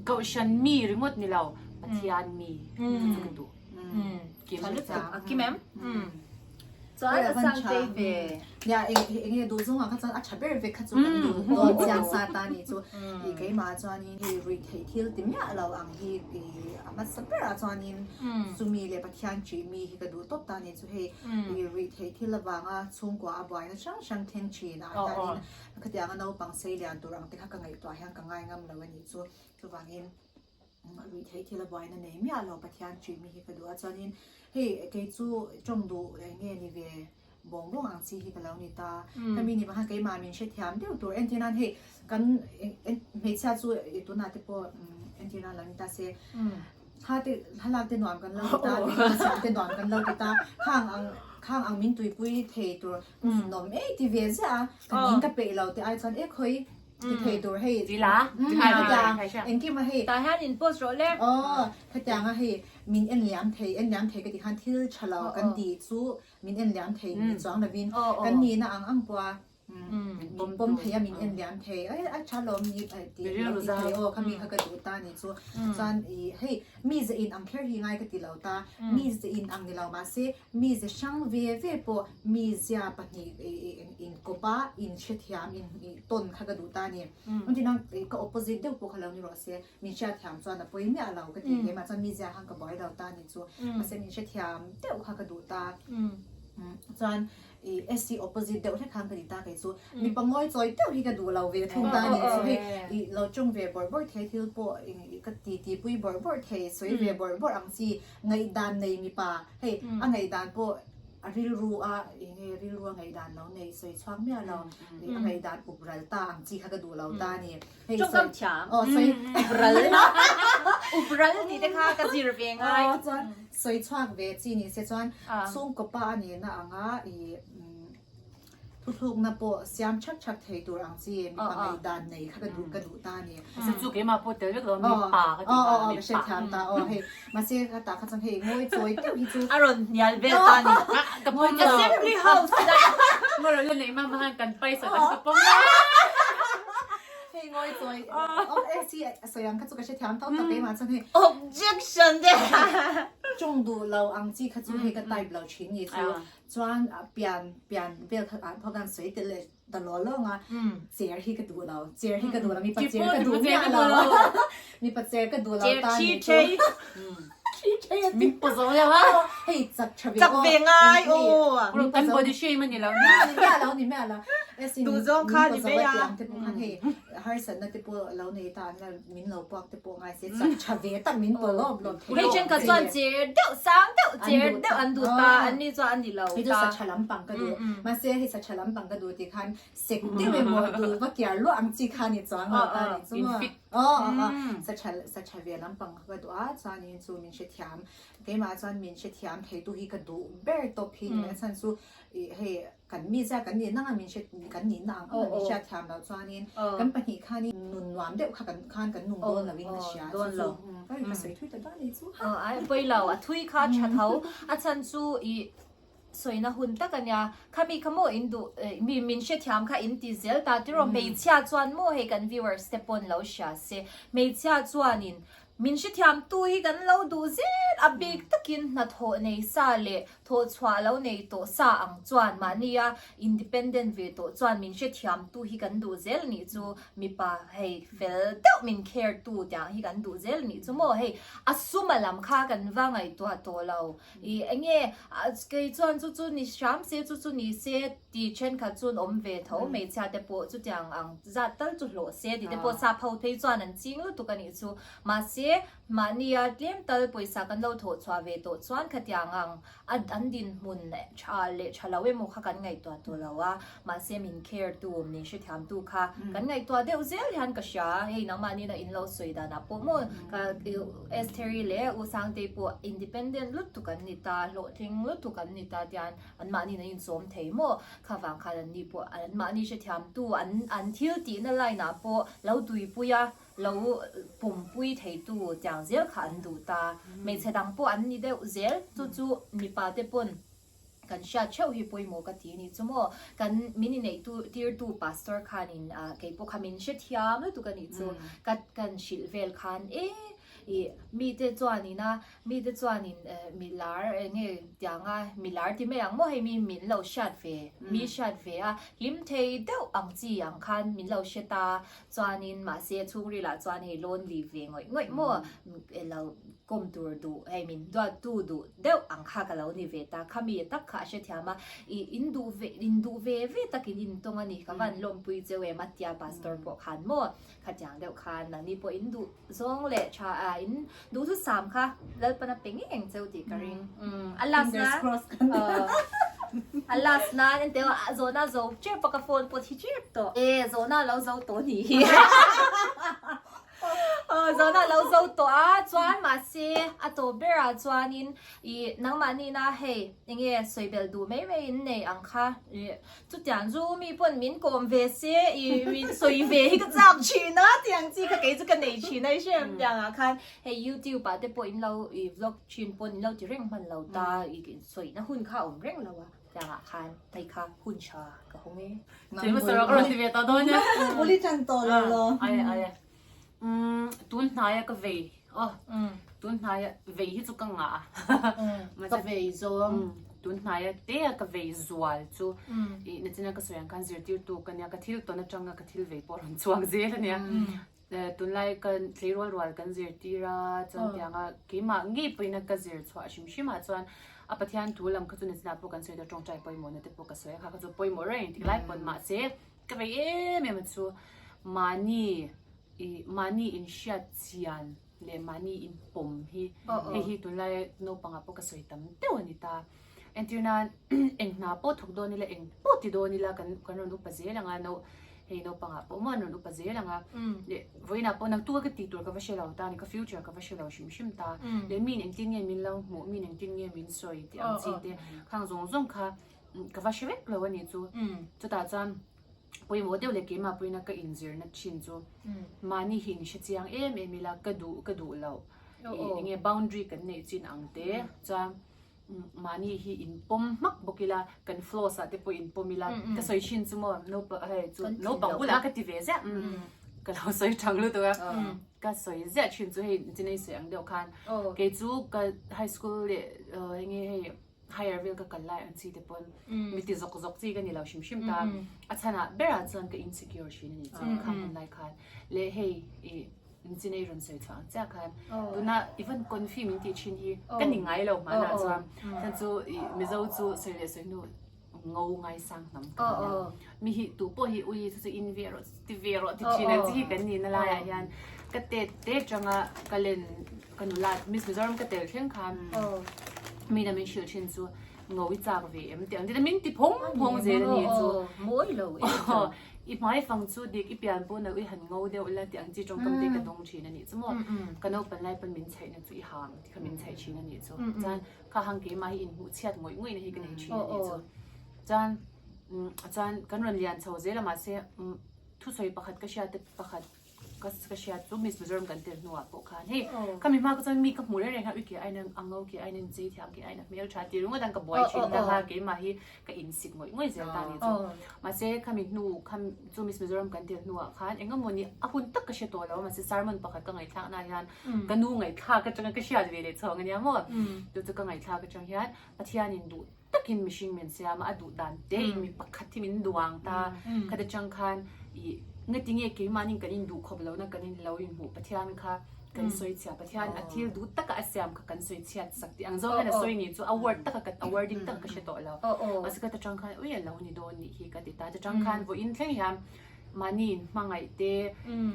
Kohhran mi ringawt ni lo Pathian mi chu chu ka duh kim a kim em Chuan a sang tei ve Nia eng nge duh zawng ah kha chuan a tha ber vek kha chu kan duh dawn chiang sa ta ni chu i keimah chuanin hei ruih theih thil ti miah lo ang hi i a hmasa ber ah chuanin chumi leh Pathian ṭih mi hi ka duh tawp ta ni chu hei i ruih theih thil avanga Chhungkua a buaina hrang hrang thleng thin ah hianin khatianga naupang sei lian tur ang te kha ka ngaihtuah hian ka ngai ngam lo a nih chu. Chuvangin ruih theih thil a buaina nei miah lo Pathian ṭih mi hi ka duh a. Chuanin hei kei chu ṭawng duh eng nge ni ve bawng bawng ang chi hi ka lo ni ta. Hemi ni vang khan keimah min hrethiam deuh tur entir nan hei kan hmeichhia chu tunah te pawh entir nan lo ni ta se. Thla te thlalak te nuam kan lo ti ta, video siam te nuam kan lo ti ta, khang ang khang ang min tuipui thei tur nawm ei ti ve ziah a, ka ning ka peih lo te ai chuan e khawi ti thei tur hei khatiang engkim a hei Tah hian in post rawh le. Aw khatiang a hei min en liam thei en liam thei ka tih khan thil tha lo kan tih chu min en liam thei ni chuang lovin kan nihna ang ang pawh a Min pawm thei a, min en liam thei. Ai a tha lawm ni tih lo ti thei aw khami kha ka duh ta ni chu. Chuan i hei mi ze in ang kher hi ngai ka ti lo ta. Mi ze in ang ni lo mahse mi ze hrang ve ve pawh mi zia pahnih in kawp a in hrethiam in tawn kha ka duh ta ni. Engtin ang ka opposite deuh pawh kha lo ni rawh se min hriatthiam chuan a pawi miah lo ka ti hle. Chuan mi zia khan ka buai lo ta ni chu. Mahse min hrethiam deuh kha ka duh ta. Chuan I SC opposite deuh hlek khan ka ti ta kei chu mipa ngawi chawi deuh hi ka duh lo ve thung ta nih chu hei i lo tawng ve bawrh bawrh thei thil pawh ka ti ti pui bawrh bawrh thei sawi ve bawrh bawrh ang chi ngaihdan nei mipa hei a ngaihdan pawh a rilru a enge rilru a ngaihdan lo nei sawi chhuak miah lo a ngaihdan up ral ta ang chi kha ka duh lo ta ni hei Tawngkam thiam. Aw sawi up ral up ral tih te kha ka zir ve ngai. Aw chuan sawi chhuak ve chi ni se chuan chhungkaw pa a nihna anga i thuthlukna pawh siam thak thak thei tur ang chi mipa ngaihdan nei kha ka duh ka duh ta a ni. Mahse chu keimah pawh tel vek lo mipa ka ti ta mipa. Ka hrethiam ta aw hei mahse ka tah kha chuan hei ngawi chawi deuh hi chu a rawn hnial vel ta a ni. Ka pawm lo. Assembly house Ngawi la neih mama khan kan paisa tak ka pawm lo. Hei ngawi chawi awm e si a sawi ang kha chu ka hrethiam tho tak keimah chuan hei Objection te Tawng duh lo ang chi kha chu hei ka type lo thin ni chu chuan pian pian vel kha ah pawh khan sawi tel leh ta law lawng a chair hi ka duh lo chair hi ka duh lo mipa chair ka duh miah lo mipa chair ka duh lo ta ni chu Min paw zo lo a. Hei chak tha ve Chak ve ngai aw. Kan body shame a ni lo. Ni miah lo ni miah lo. Duh zawng kha ni mai a. Tiang te pawh khan hei harsatna te pawh lo nei ta an la min lo puak te pawh ngai se chak tha ve tak min paw lawp lawp thei. Hei thenkhat chuan cher deuh sang deuh cher deuh an duh ta an ni chuan an ni lo ta. Hei chu sa tha lampang ka duh. Mahse hei sa tha lampang ka duh tih khan sek deuh emaw duh va kiar luah ang chi kha ni chuang lo ta ni chu maw. Aw aw aw sa tha sa tha ve lampang kha ka duh a chuanin chu min hrethiam keimah chuan min hrethiam theitu hi ka duh ber tawp hi ni mai a chhan chu ih hei. Kan mizia kan nihna ang a min hre kan nihna ang ang a min hriat thiam loh chuanin kan pahnih khanin nun nuam deuh kha kan khan kan nung dawn loin ka hria chu chu ka ka sawi thui ta dawn a nih chu. Ai pawi lo a thui kha a tha tho a chhan chu i sawina hun tak a nia khami kha maw in duh mi min hrethiam kha in ti zel ta tiraw hmeichhia chuan maw hei kan viewers te pawn lo hria se hmeichhia chuanin Min hrethiam tu hi kan lo duh zel a bik takin hnathawh nei sa leh thawhchhuah lo nei tawh sa ang chuan mahnia independent ve tawh chuan min hrethiam tu hi kan duh zel nih chu mipa hei fel deuh min care tu tiang hi kan duh zel nih chu maw hei a suma lam kha kan va ngaihtuah tawh lo i enge kei chuan chu chu ni hram se chu chu ni se ti thenkhat chu an awm ve tho hmeichhia te pawh chutiang ang zat tal chu hlawh se tih te pawh sap ho phei chuan an ching lutuk a nih chu. Mahse, mahnia tlem tal pawisa kan lo thawh chhuah ve tawh chuan khatiang ang a an dinhmun tha leh tha lo emaw kha kan ngaihtuah tawh lo a, mahse min care tu, min hrethiam tu kha kan ngaihtuah deuh zel hian ka hria. Hei nangmahni na in lo sawi danah pawh maw ka Estheri leh U Sangtei pawh independent lutuk an ni ta, hlawhtling lutuk an ni ta tian An mahni an inchawm thei maw? Kha vang khan an ni pawh an mahni hrethiamtu an an thil tihna line ah pawh lo tuipui a, lo pawmpui theitu tiang zel kha an duh ta. Hmeichhe dang pawh an ni deuh zel, chu chu mipa te pawn kan hriat theuh hi pawimawh ka ti a ni chu maw? Kan min inneih tu tirtu pastor khanin ah keipawh kha min hrethiam lutuk a nih chu ka kan hrilh vel khan e ih mite chuanin a Mite chuanin mi lar eng nge tianga mi lar ti mai ang maw hei mi min lo hriat ve, mi hriat ve a, hlim thei deuh ang chi ang khan min lo hre ta chuanin mahse chhungril ah chuan hei lonely ve ngawih ngawih maw lo kawm tur duh hei min duattu duh deuh ang kha ka lo ni ve ta khami tak kha a hrethiam a i in duh ve in duh ve ve takin in tawng a ni ka van lawmpui cheu em a tia pastor pawh khan maw Khatiang deuh khan nangni pawh in duh zawng leh tha a in duhthusam kha Lalpan a pe ngei ang cheu tih ka ring. A last na a last na en teh a zawhna zo tep a ka phone pawh thi tep tawh. E zawhna lo zo tawh nih hi. Zawhna lo zo tawh a chuan mahse a tawp berah chuanin i nangmahnina hei enge sawi belh duh mai mai in nei ang kha i Chutiang chu mi pawn min kawm ve se i min sawi ve hi ka chak thin a tiang chi kha kei chu ka nei thin a i hre em tiang ah khan hei youtube ah te pawh in lo i vlog thin pawn in lo ti reng hman lo ta i sawi na hun kha a awm reng lo a tiang ah khan hei kha hun tha ka hawng e. Chei hmasa rawh ka rawn ti ve tawh dawn e. Buli tan tawh lo lo. Ai ai umm tun hnaia ka vei aw tun hnaia vei hi chu ka ngah a ka vei zawng tun hnaia te a ka vei zual chu i nachina ka sawi ang khan zirtirtu ka nia ka thil tawn atanga ka thil vei pawh a rawn chhuak zel ania tunlai ka tleirawl rual kan zirtir a chuan tianga keimah ngei pawhin a ka zir chhuah hrim hrim ah chuan a Pathian thu lam kha chu nachina pawh kan sawi ta tawngtai pawimawhna te pawh ka sawi a kha kha chu pawimawh reng engtik lai pawn mahse Ka vei em em a chu mahni i mahni inhriat chian leh mahni inpawm hi hei hi tunlai naupangah pawh ka sawi tam deuh a ni ta. Entir nan eng hna pawh thawk dawn ila eng pawh ti dawn ila kan kan rawn upa zel ang a no hei naupangah pawh maw an rawn upa zel ang a leh vawiinah pawh naktuk a ka tih tur ka va hre lo ta a ni ka future ka va hre lo hrim hrim ta leh miin engtin nge min lo hmuh miin engtin nge min sawi tih ang chi te khang zawng zawng kha Ka va hre vek lo a nih chu. Chutah chuan pawimawh deuh leh keimah pawhin a ka inzirna thin chu mahni hi in hre chiang em em ila ka duh ka duh loh eng nge boundary kan neih chin ang te chuan mahni hi in pawm hmak bawk ila kan flaws ah te pawh in pawm ila ka sawi thin chu maw naupang hei chu naupang bulah ka ti ve ziah ka lo sawi thang lutuk a ka sawi ziah thin chu hei chinei sawi ang deuh khan kei chu ka high school leh eng nge hei higher vel ka kal lai ang chi te pawn mi ti zawk zawk chi ka ni lo hrim hrim ta a chhanah berah chuan ka insecure thin a ni chuan kha hman lai khan leh hei i chinei rawn sawi chhuah ang chiah khan tuna even confi min tih thin hi ka ni ngai lo hmanah chuan chuan chu i mizo chu sawi leh sawi hnu ngo ngai sang hnam ka ni a mi hi tu pawh hi ui chu chu in ve rawh ti ve rawh ti thin ang chi hi kan ni na laiah hian ka tet te tanga ka len Ka nula Miss Mizoram ka tel thleng khan mi na min hrilh thin chu ngo i chak ve em tih ang tin a min ti phawng phawng zel a ni chu. Mawi lo em chu. I hmai fang chu dik i pian pawh nau i han ngo deuh la tih ang chi tawngkam te ka dawng thin a nih chu maw. Ka naupan lai pawn min chhaih na chu i hang ti kha min chhaih thin a nih chu. Chuan kha hang keimah hi inhmuh chhiat ngawih ngawih na hi ka nei thin a nih chu. Chuan. Chuan kan rawn lian chho zel a mahse thusawi pakhat ka hriat te pakhat ka ka hriat chu Miss Mizoram kan tel hnuah pawh khan hei khami hma kha chuan mi ka hmu reng reng khan ui ke aina a ngo ke aina inchei thiam ke aina hmel tha tih ringawt ang ka buai thin na kha keimah hi ka insik ngawih ngawih zel ta ni chu mahse khami hnu kham chu Miss Mizoram kan tel hnuah khan engemawni a hun tak ka hre tawh lo a mahse sermon pakhat ka ngaihthlak na hian ka nu ngaihthlak atanga ka hriat ve leh chhawng ania maw chu chu ka ngaihthlak atang hian Pathianin duh takin mihring min siam a, a duh dan te in mi pakhat hi min duang ta. Khata chang khan i ngatinge keimahnin kan induh khawp lohna kan in lo inhmuh Pathian kha kan sawi chhia, Pathian a thil duh taka a siam kha kan sawi chhiat sak tih ang zawng hian a sawi ni chu a word taka ka a wording taka ka hre tawh lo. Mahse khata chang khan ui a lo ni dawn nih hi ka ti ta. Chutang khan vawiin thleng hian mahni in hmangaih te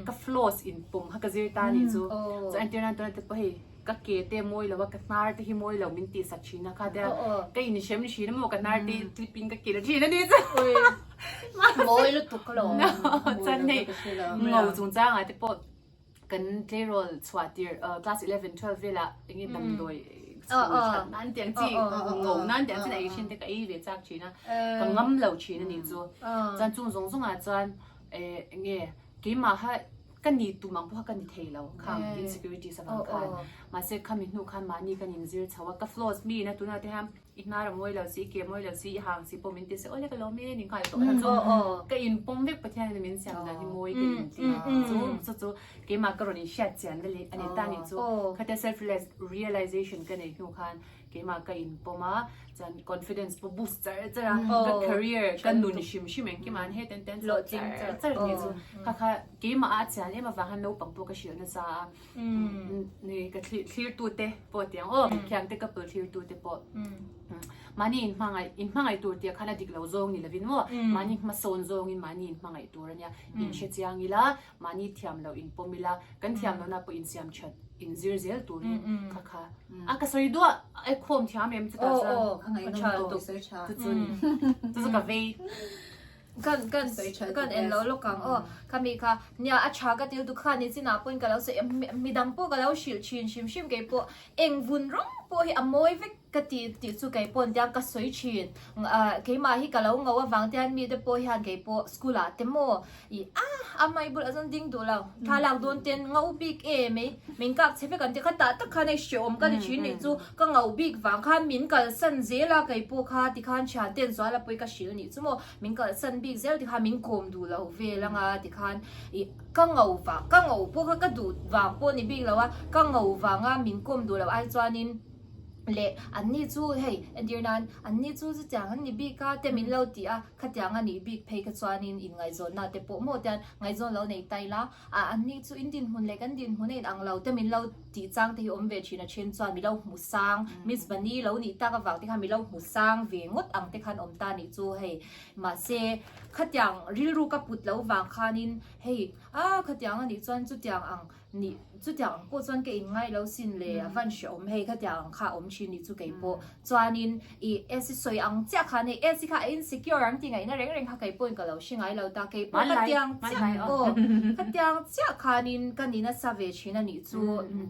ka flaws in pawm kha ka zir ta nih chu. Chuan entir nan tuna te pawh hei Ka ke te mawi lo a, ka hnar te hi mawi lo min tih sak thin a kha te a, ka inhrem thin a maw ka hnar te clip in ka kil thin a ni chu. Mawi lutuk lo. Chuan hei ngo chungchang ah te pawh kan tleirawl chhuah tir class 11 12 velah enge damdawi chhul that nan tiang chi ngo nan tiang chin a ei thin te ka ei ve chak thin a, ka ngam lo thin a ni chu. Chuan chung zawng zawng ah chuan enge keimah kha Ka ni tum ang pawh kha ka ni thei lo khang insecurities avang khan. Mahse khami hnu khan mahni kan inzir chho a, ka flaws mi ina tunah te hian i hnar a mawi lo si, i ke a mawi lo si, i hang si pawh min ti se awle ka lawm e ni nghal tawh kha chu ka inpawm vek Pathian in min siam dan hi mawi ka inti chu chu chu keimah ka rawn inhriat chian na leh a ni ta ni chu khatia self realization ka neih hnu khan Keimah ka inpawm a, chuan confidence pawh boost char char a, ka career, ka nun hrim hrim engkim ah hian heten ten chho char char ni chu kha kha keimah a chian em avang hian naupang pawh ka hrilh nasa a, ni ka thlir tu te pawh tiang aw thiam te couple thlir tu te pawh mahni inhmangaih inhmangaih tur tih ah khan a dik lo zawng ni lovin maw mahni hmasawn zawngin mahni inhmangaih tur ania inhre chiang ila Mahni thiam loh in pawm ila, kan thiam lohna pawh insiam that in zir zel turin kha kha a ka sawi duah a khawm thiam em chutah chuan ka tha tuk sawi tha chu chu ni chu chu ka vei kan kan kan en lo lawk ang aw khami kha nia a tha ka til tu kha ni chinah pawhin ka lo sawi midang pawh ka lo hrilh thin hrim hrim kei pawh eng vun rawng pawh hi a mawi vek Ka ti tih chu kei pawn tiang ka sawi thin. Keimah hi ka lo ngo avang te hian mite pawh hian kei pawh school ah te maw i ah a mai bulah chuan ding duh lo. Thla lak dawn ten ngo bik e mai min kak che vek an ti kha tah tak khan hei hreawm ka ti thin nih chu ka ngo bik vang khan min kalsan zel a kei pawh kha tikhan thian ten zual a pawi ka hrilh nih chu maw min kalsan bik zel tikhan min kawm duh lo vel anga tikhan i ka ngo vang ka ngo pawh kha ka duh vang pawh ni bik lo a ka ngo vanga min kawm duh lo ai chuanin Leh anni chu hei entir nan anni chu chutiang an ni bik a te min lo ti a, khatiang a nih bik phei kha chuanin inngaihzawnna te pawh maw tian ngaihzawn lo nei ta ila a anni chu in dinhmun leh kan dinhmun a inang lo te min lo tih chang te hi awm ve thin a then chuan mi lo hmu sang Miss Bunny lo nih tak avang te khan mi lo hmu sang ve ngawt ang te khan awm ta nih chu hei mahse khatiang rilru ka put lo vang khanin hei a khatiang a nih chuan chutiang ang Nih, chutiang ang pawh chuan ka inngai lo sin le, a van hrehawm hei khatiang ang kha a awm thin nih chu kei pawh. Chuanin i Esi sawi ang chiah khan hei Esi kha a insecure ang tih ngaihna reng reng kha kei pawhin ka lo hre ngai lo ta, kei pawh khatiang chiah aw, khatiang chiah khanin ka ni nasa ve thin a nih chu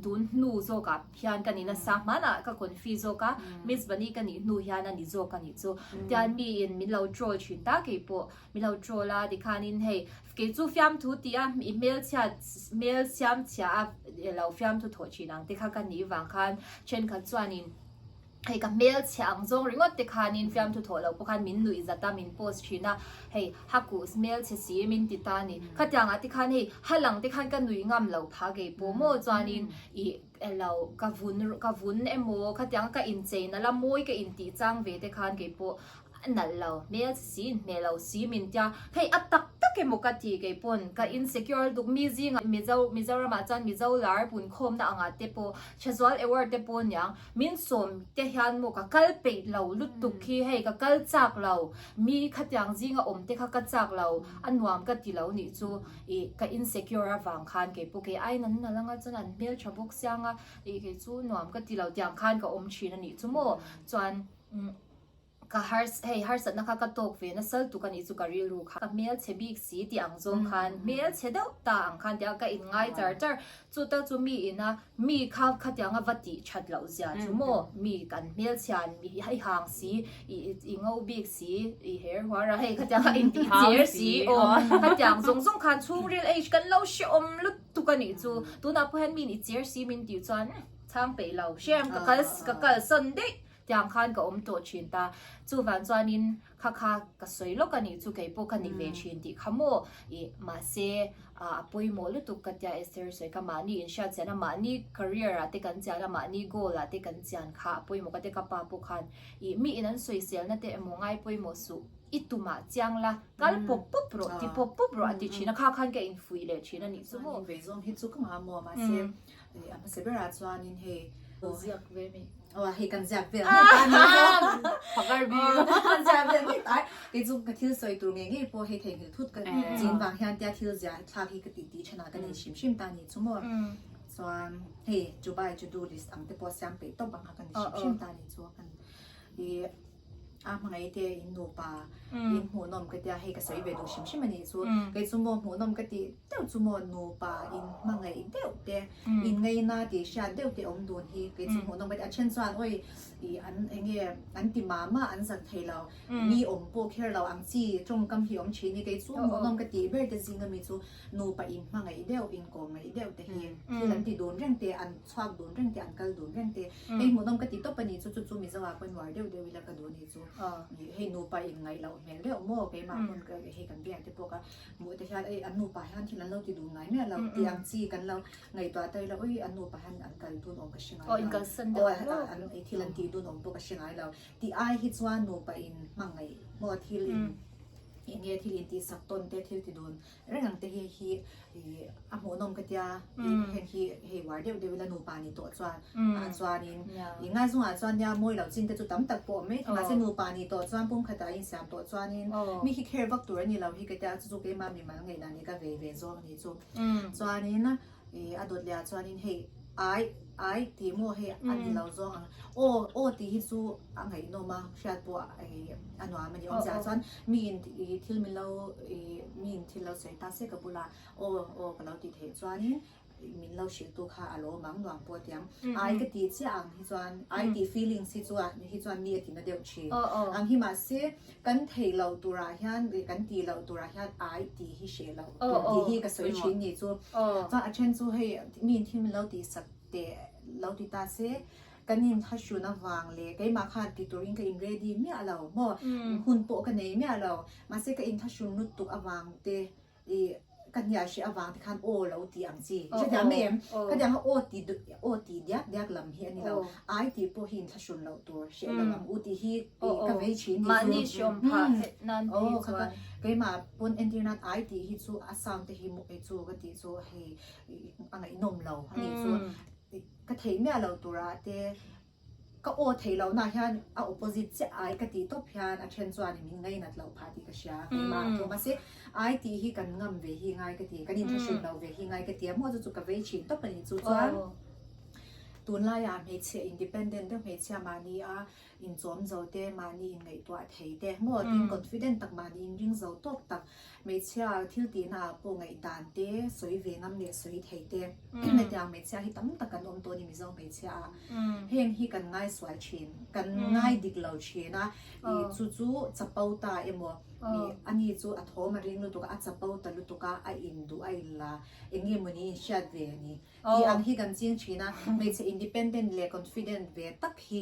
tun hnu zawkah hian ka ni nasa hmanah ka confi zawk a, Miss Bunny ka nih hnu hian a ni zawk a nih chu. Tian miin min lo troll thin ta kei pawh min lo troll a tikhanin hei Kei chu fiamthu tih a i hmelchhiat hmel siam chhia a lo fiamthu thawh thin ang te kha ka nih vang khan thenkhat chuanin hei ka hmelchhia ang zawng ringawt te khanin fiamthu thawh loh pawh khan min nuih zat a min post thin a hei hakuh hmelchhe si min ti ta a ni khatiang ah te khan hei halang te khan ka nuih ngam loh phah kei pawh maw chuanin ih lo ka vun ka vun emaw khatiang ka inchei nalh a mawi ka intih chang ve te khan kei pawh A nalh lo, hmel si in hmeh lo si min tia, hei a tak tak emaw ka ti kei pawn ka insecure lutuk mi zingah Mizo Mizoram ah chuan Mizo lar punkhawmna angah te pawh Thazual award te pawh aniang min sawm te hian maw ka kal peih lo lutuk hi hei ka kal chak lo mi khatiang zinga awm te kha ka chak lo a nuam ka ti lo nih chu ih ka insecure avang khan kei pawh kei aiin an nalh anga chuan an hmeltha bawk sia anga ih kei chu nuam ka ti lo tiang khan ka awm thin anih chu maw chuan. Ka hars hei harsatna kha ka tawk ve nasal tuk a nih chu ka rilru kha ka hmelchhe bik si tih ang zawng khan hmelchhe deuh ta ang khan tia ka inngai char char chu tak chu mi ina mi kha khatianga va tih that loh zia chu maw mi kan hmelchhian mi i hang si i i ngo bik si i her huar a hei khatianga intih cher si aw khatiang zawng zawng khan chhungril age kan lo hrehawm lutuk a nih chu tunah pawh hian mi in i cher si min tih chuan chhang peih lo hrem ka kal ka kalsawn daih Tiang khan ka awm tawh thin ta. Chuvang chuanin kha kha ka sawi lawk a nih chu kei pawh ka ni ve thin tih kha maw ih mahse a pawimawh lutuk ka tia Esther sawi kha mahni inhriat chian a mahni career ah te kan chian a mahni goal ah te kan chian kha a pawimawh ka tia ka pa pawh khan ih mi in an sawiselna te emaw ngai pawimawh suh i tumah chiang la kal pawp pawp rawh ti pawp pawp rawh a ti thin a kha khan ka infuih leh thin a nih chu maw. Chuanin veizawm hi chu ka ngah maw mahse A hmasa berah chuanin hei ziak ve mi. Aw hei kan ziak vel ngei ta ni. Pakar bi. Kan ziak vel ngei ta. Kei chu ka thil sawi tur ngei ngei pawh hei theihnghilh thut ka chin vang hian tia thil ziah thlak hi ka tih tih thenah ka nei hrim hrim ta ni chu maw. Chuan hei to buy to do list ang te pawh siam peih tawp ang kha ka ni hrim hrim ta ni chu. I A hmangaih te in nupa in hmuhnawm ka tia hei ka sawi ve duh hrim hrim a nih chu kei chu maw hmuhnawm ka tih deuh chu maw nupa in hmangaih deuh te in ngaina tih hriat deuh te awm dun hi kei chu hmuhnawm ka ti a then chuan awi ih an eng nge an ti mah mah an zak thei lo mi awm pawh kher lo ang chi tawngkam hi awm thin hi kei chu hmuhnawm ka tih ber te zinga mi chu nupa in hmangaih deuh in kawm ngaih deuh te hi thil an ti dun reng te an chhuak dun reng te an kal dun reng te Hei hmuhnawm ka ti tawp a ni chu chu chu Mizo ah pawhin uar deuh deuh ila ka duh a ni chu. Hei nupa in ngaih loh hmel deuh maw keimah pawn ka hei kan biak te pawh ka hmuh te hian ei an nupa hian thil an lo ti duh ngai miah lo tih ang chi kan lo ngaihtuah ta ila ui an nupa hian an kal dun awm ka hre ngai lo an thil an tih dun awm pawh ka hre ngai lo tih ai hi chuan nupa in hmangaih maw thil in eng nge thil in tih sak tawn te thil ti dun Reng ang te hi hi a hmuhnawm ka tia heng hi hei uar deuh deuh ila nupa ni tawh chuan ah chuanin i ngaizawngah chuan nia mawi lo chin te chu tam tak pawh awm mai thei mahse nupa ni tawh chuan pumkhatah a insiam tawh chuanin mi hi kher vak tur a ni lo hi ka tia chu chu keimah mimal ngaihdan hi ka vei ve zawng a ni chu chuanin I a dawt leh ah chuanin hei ai ai tih maw hei a ni lo zawng ang aw aw tih hi chu a ngaihnawm a hriat pawh i a nuam a ni awmzia ah chuan mi in i thil min lo i mi in thil lo sawi ta se ka bulah aw aw ka lo tih theih chuanin min lo hrilh tu kha a lawm ang nuam pawh a ti ang ai ka tih chiah ang hi chuan ai tih feelings hi chuan hi chuan mi a ti na deuh thin ang hi mahse kan theih loh turah hian leh kan tih loh turah hian ai tih hi hreh loh tur tih hi ka sawi thin ni chu. Chuan a then chu hei mi in thil min lo tih sak teh lo ti ta se kan in thlahrun avang leh keimah khan ti turin ka in ready miah lo maw hun pawh ka nei miah lo mahse ka in thlahrun lutuk avang te I ka hnial hreh avang te khan aw lo tih ang chi. I hrethiam mai em? Khatiang kha aw ti aw tih diak diak lam hi a ni lo. Ai tih pawh hi inthlahrun loh tur hreh lo ang u tih hi ka vei thin ni chu. Mahni hreawm phah theih nan phei chuan. Keimah pawn entir nan ai tih hi chu a sound te hi chu ka tih chu hei a ngaihnawm lo a nih chu. Ka theih miah loh turah te Ka aw theih loh nah hian a opposite chiah ai ka tih tawp hian a then chuan min ngainat loh phah tih ka hria keimah a thu mahse ai tih hi kan ngam ve hi ngai ka ti kan inthlahrun loh ve hi ngai ka ti a maw chu chu ka vei thin tawp a ni chu chuan tunlaiah hmeichhia independent deuh hmeichhia mahni a inchawm zo te mahni inngaihtuah thei te maw tin confident tak mahni inring zo tawk tak Hmeichhia thil tihna ah pawh ngaihdan te sawi ve ngam leh sawi thei te hetiang hmeichhia hi tam tak kan awm tawh a ni Mizo hmeichhia ah heng hi kan ngai sual thin kan ngai dik lo thin a ih chu chu chapo ta emaw ih ani chu a thawm a ring lutuk a a chapo ta lutuk a a in duh a in la eng nge mawni in hriat ve a ni. Tih ang hi kan ching thin a, hmeichhe independent leh confident ve tak hi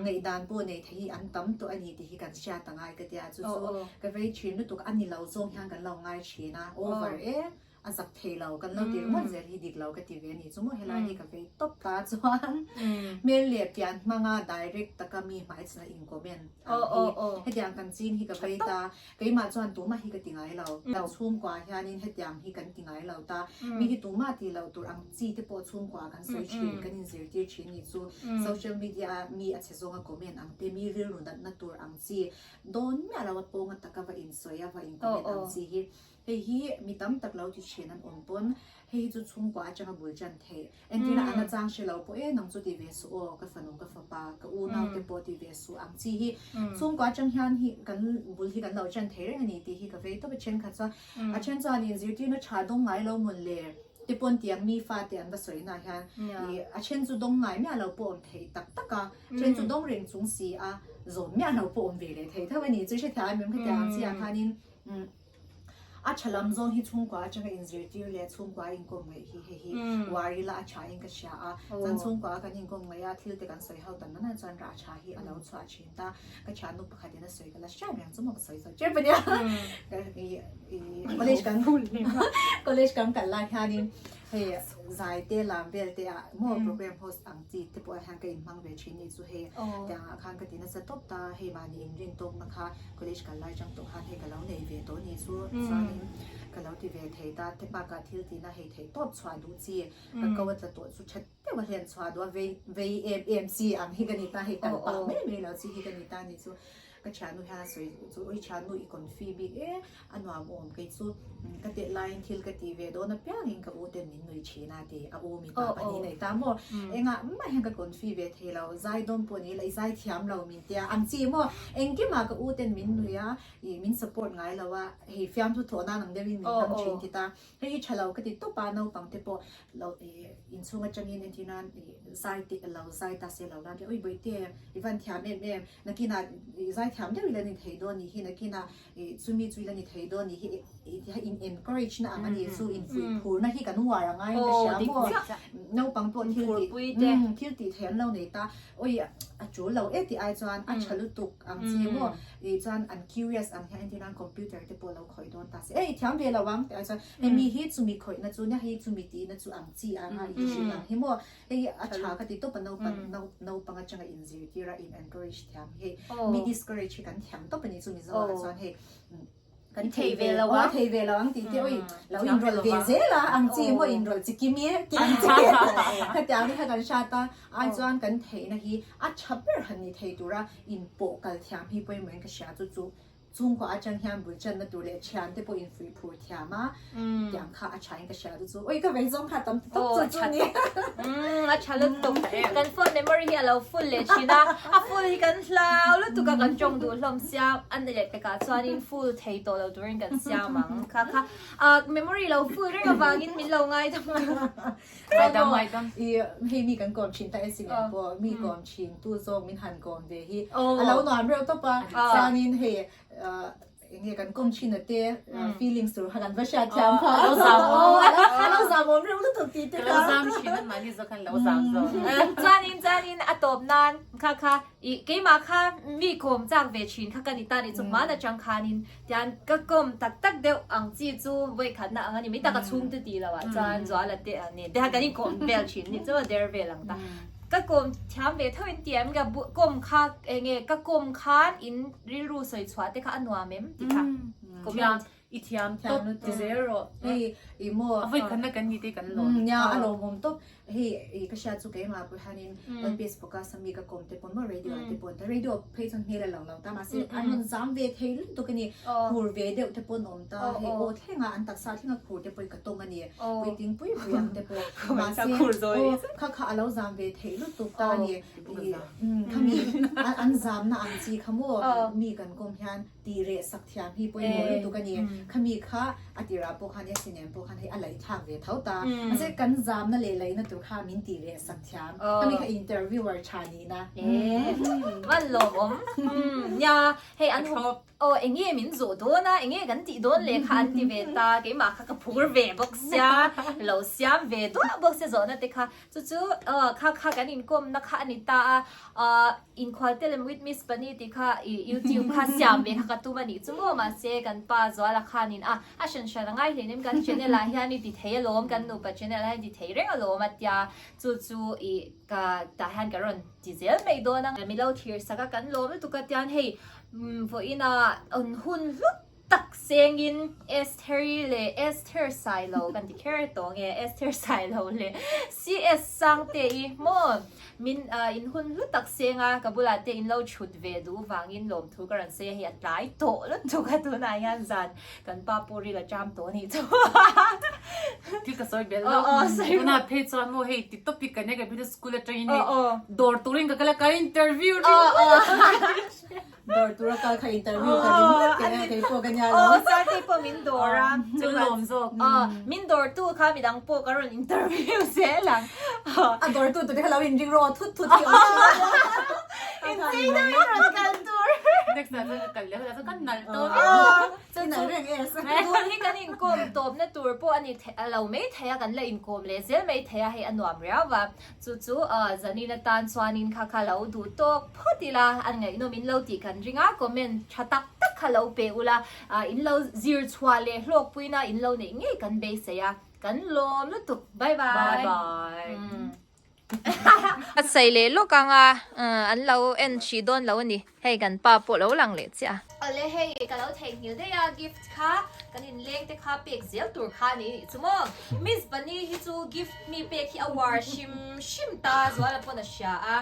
ngaihdan pawh nei thei hi an tam tawh a ni tih hi kan hriat a ngai ka tia, chu chu ka vei thin lutuk a ni lo zawng hian kan lo ngai thin a, over e a zak thei lo kan lo ti ringawt zel hi dik lo ka ti ve a ni chu maw helai hi ka vei tawp ta chuan hmel leh pian hmanga direct taka mi hmaichhana in comment ang hi hetiang kan ching hi ka vei ta. Keimah chuan tumah hi ka ti ngai lo. Kan chhungkua hianin hetiang hi kan ti ngai lo ta. Mi hi tumah tih loh tur ang chi te pawh chhungkua kan sawi thin, kan inzirtir thin ni chu. Social media a mi a chhe zawnga comment ang te, mi rilru natna tur ang chi, dawn miah lo a pawnga taka va insawi a, va in comment ang chi hi. Hei hi mi tam tak lo ti thin an awm pawn. Hei hi chu chhungkua atanga bul chan theih. Entirna a nachang hre lo pawh e nang chu ti ve suh aw, ka fanu ka fapa, ka unau te pawh ti ve suh ang chi hi chhungkua atang hian hi kan bul hi kan lo chan thei reng a ni tih hi ka vei tawp a. Thenkhat chuan a then chuan in zirtirna tha dawng ngai lo mawn le te pawn tiang mi fate an va sawi naah hian ih a then chu dawng ngai miah lo pawh awm thei tak tak a, then chu dawng reng chung si a zawm miah lo pawh awm ve leh thei tho a ni. Chu hrethiam em em khatiang ang chiah khanin umm. A tha lam zawng hi chhungkua atanga inzirtir leh chhungkua inkawm ngaih hi hei hi uar ila a tha in ka hria a, chuan chhungkua kan inkawm ngaih a thil te kan sawi ho tan nana chuan rah tha hi a lo chhuah thin ta, ka thiannu pakhat in a sawi ka la hriat reng chu maw ka sawi zawk tep ania college kan college kan kal lai hianin hei zai te lam vel te ah maw program host ang chi te pawh ah hian ka inhmang ve thin ni chu hei tiang ah khan ka ti nasa tawp ta hei mahni inrin tawkna kha College kal lai chang tawh khan hei ka lo nei ve tawh ni chu chuanin ka lo ti ve thei ta te bakah thil tihna hei theih tawp chhuah duh chi ka ko a tla tawh chu tha deuh a hlen chhuah duh a vei vei em em chi ang hi ka ni ta hei kal pah mai mai lo chi hi ka ni ta ni chu ka thiannu hian a sawi chu ui thiannu i confi bik e a nuam awm kei chu ka teh laiin thil ka ti ve dawn apiangin ka u ten min nui thin a ti a u mipa pahnih nei ta maw engah mah hian ka confi ve thei lo zai dawn pawh ni la i zai thiam lo min tia ang chi maw engkimah ka u ten min nui a ih min support ngai lo a hei fiamthu thawh nan ang deuhin min hmang thin ti ta hei hi tha lo ka ti tawp a naupang te pawh lo ih inchhung atangin entir nan ih zai te lo zai ta se lo lan ri ui bawihte i van thiam em em nakinah ih zai thiam deuh ila ni thei dawn nih hi nakinah ih chumi chu ila ni thei dawn nih hi ih in encourage na ang a ni chu in fuih phur na hi kan uar a ngai ka hria maw naupang pawh thil tih thil tih thei an lo nei ta Oi a tul lo e tih ai chuan a tha lutuk ang che maw ih chuan an curious ang hian entir nan computer te pawh lo khawih dawn ta se ei thiam ve lo ang tih ai chuan hemi hi chumi khawih na chu nia hei chumi tih na chu ang chi ang a in hrilh ang hi maw hei a tha ka ti tawp a naupang naupang atanga in zirtir a in encourage thiam hi hei mi discourage hi kan thiam tawp a ni chu mizo ah chuan hei Kan thei ve lo a, thei ve lo ang tih te ui lo inrawlh ve zel a, ang chi maw inrawlh chi kim e tih ang chi khatiang te kha kan hrat a, ai chuan kan theihna hi a tha ber han ni thei tura inpawh kal thiam hi pawimawh in ka hria chu chu chhungkaw atang hian bul channa tur leh thian te pawh infuih phur thiam a tiang kha a tha in ka hria chu chu ui ka vei zawng kha tam ta tawp chu chu ni. Umm a tha lutuk kan phone memory hi a lo full leh thin a, a full hi kan hlau lutuk a kan tawng duh hlawm sia a ni leh pekah chuanin full thei tawh lo turin kan siam ang kha kha ah memory lo full reng avangin min lo ngaidam a. Ngaidam ngaidam. I hei mi kan kawm thin ta e si nen pawh mi kawm thin tu zawk min han kawm ve hi a lo nuam reuh tawp a chuanin hei ah Eng nge kan kawm thin a te feelings tur kha kan va hriat thiam kha. A lo zam awm. A lo zam awm reuh lutuk tih te kha. Ka lo zam thin a mahni zawk khan lo zam zawk. Chuanin chuanin a tawp nan kha kha i keimah kha mi kawm chak ve thin kha ka ni ta ni chu hman atang khanin tian ka kawm tak tak deuh ang chi chu vawikhatna ang a ni mai tak a chhungte tih loh ah chuan Zuala te ang nen te kha kan inkawm vel thin ni chu a der vel ang ta. Ka kawm thiam ve tho in ti em ka kawm kha enge ka kawm khan in Rilru sawi chhuah te kha a nuam em ti kha comment. I thiam tawp ti zel rawh. Hei i maw. A vawi khatna kan ni te kan lawm. Nia a lawmawm tawp. Hei i ka hriat chu keimah pawh hianin LPS focus a mi ka kawm te pawn maw radio ah te pawn ta radio phei chuan hmel a lang lo ta mahse an rawn zam ve thei lutuk a ni. Khur ve deuh te pawn awm ta hei aw thlenga an taksa thlenga khur te pawh i ka tawng a ni. Puitling pui pui ang te pawh. Mahse aw kha kha a lo zam ve thei lutuk ta a ni. Khami an zamna ang chi kha maw mi kan kawm hian tih reh sak thiam hi pawimawh lutuk a ni. Khami kha a tirah pawh khan Esi nen pawh khan hei a laih thlak ve tho ta. Mahse kan zamna leh laihna tur kha min tih reh sak thiam. Khami kha interviewer tha nihna. Van lawmawm. Nia hei an Aw enge min zawh dawn a, enge kan tih dawn leh kha an ti ve ta, keimah kha ka phur ve bawk sia, lo siam ve duah bawk sia zawhna te kha, chu chu aw kha kha kan inkawmna kha a ni ta a, ah inkhual te lem with Miss Pani tih kha ih youtube kha siam ve kha ka tum a nih chu maw, mahse kan pa Zuala khanin a a hran hran a ngai hleinem kan channel ah hian i ti thei alawm, kan nupa channel ah hian i ti thei reng alawm a tia, chu chu ih ka tah hian ka rawn ti zel mai dawn a, mi lo thlir sak a kan lawm lutuk a tian hei Vawiinah an hun hlut tak sengin Estheri leh Esther Sailo kan ti kher tawh nge Esther Sailo leh CS Sangte-i maw min in hun hlu tak senga ka bulah te in lo chhut ve duh vangin lawmthu ka rawn sawi a hei a tlai tawh lutuk a tunah hian zan kan pa pawh ril a ṭam tawh a nih chu. Thil ka sawi belh lo. Tunah phei chuan maw hei ti topic kan nei ka phei chu school atangin hei dawr turin ka kal a ka interview ringawt. Dawr tura kal kha interview ka ringawt teh a, kei pawh ka nia lo. Aw, Sarte pawh min dawr a. Chu lawm zawk. Aw, min dawr tu kha midang pawh ka rawn interview zel ang. A dawr tu tute kha lo inring rawh thut thut hi awm thin a. Inchei deuhin rawn kal tur. Next ah chuan ka kal leh hunah chuan ka nalh tawh. Chu chu tun hi kan inkawm tawpna tur pawh a ni lo mai thei a, kan la inkawm leh zel mai thei a, hei a nuam riau va. Chu chu Zanin atan chuanin kha kha lo duh tawk phawt ila, a ngaihnawm in lo tih kan ring a, comment tha tak tak kha lo pe ula, in lo zir chhuah leh hlawkpuina in lo neih ngei kan beisei a, kan lawm lutuk. Bye bye. Bye bye. A sawi leh lawk ang a, an lo en hrih dawn lo a ni. Hei kan pa pawh lo lang leh chiah a. Awle hei ka lo theihnghilh daih a gift kha kan inleng te kha pek zel tur kha a ni nih chu maw. Miss Bunny hi chu gift mi pek hi a uar hrim hrim ta Zuala pawn a hria a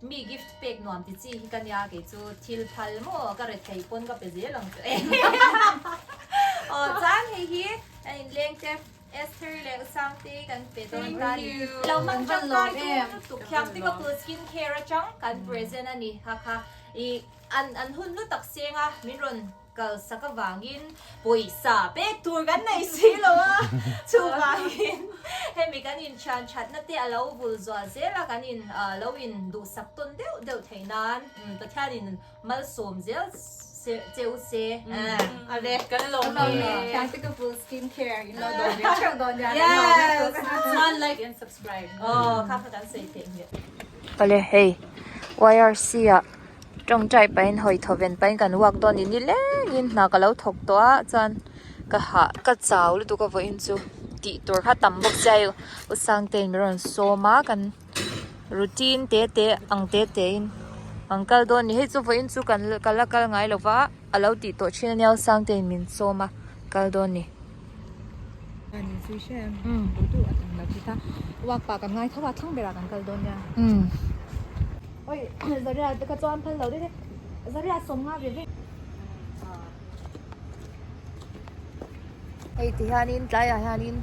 mi gift pek nuam ti chi hi ka nia kei chu thil phal maw ka rethei pawn ka pe zel ang chu e. Aw chuan hei hi kan inleng te. Esther leh Usangte kan pe dawn ta ni. Lo hmang tangkai tum lutuk hiang te ka pul skin care atang kan present a ni kha kha i an an hun lu tak seng a min rawn kal sak avangin pawisa pek tur kan nei si lo a chuvangin hemi kan in thian thatna te a lo vul zual zel a kan in lo in duhsak tawn deuh deuh theih nan Pathianin Malsawm zel cheu se. Ale. Kan lawm e. Tactical full skin care in lo dawn ve theuh dawn nia. Yes. Chuan like and subscribe. Oh, kha kha kan sawi theih nge. Awle hei YRC ah tawngtai pahin hawi thaw ven pahin kan walk dawn ni nilengin hna ka lo thawk tawh a chuan ka hah ka chau lutuk a vawiin chu tih tur kha tam bawk sia hei u Sangtein min rawn sawm a kan. Routine te te ang te te in an kal dawn a ni hei chu vawiin chu kan ka la kal ngai lo va a lo tih tawh thin a nia Sangte in min sawm a kal dawn a ni. Hei ti hianin tlaiah hianin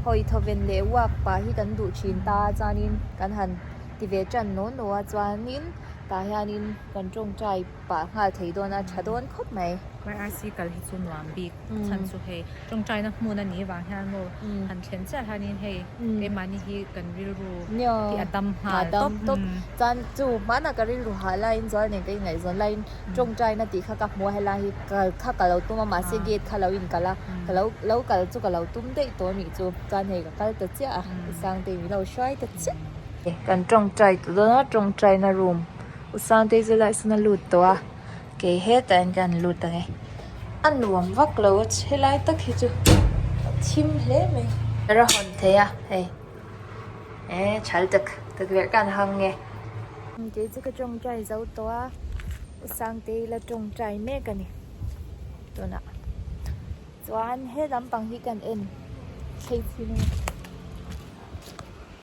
hawi thawven leh walk pah hi kan duh thin ta chuanin kan han ti ve tan naw naw a chuanin tah hianin kan tawngtai pah nghal thei dawn a tha dawn khawp mai. YRC kal hi chu nuam bik chhan chu hei tawngtaina hmun a nih vang hian maw han thlen chiah hianin hei keimahni hi kan rilru hi a dam nghal tawp. Chuan chu hmanah ka rilru hah laiin zual nen ka ingaihzawn laiin tawngtaina tih kha ka hmu a helai hi kal kha ka lo tum a mahse gate kha lo inkal a ka lo lo kal chu ka lo tum daih tawh a nih chu chuan hei ka kal ta chiah a Sangtei min lo hruai ta chiah. Kan tawngtai tawh dawn a tawngtaina room U Sangtei chu lai sawn a lut tawh a kei hetah hian ka han lut ang e a nuam vak lo a helai tak hi chu a thim hle mai. A hawn thei a hei. E chhal tak tukverh ka han hang nge. Kei chu ka tawngtai zo tawh a, U Sangtei la tawngtai mek a ni tunah. Chuan he lampang hi kan en thlei chhin a ni.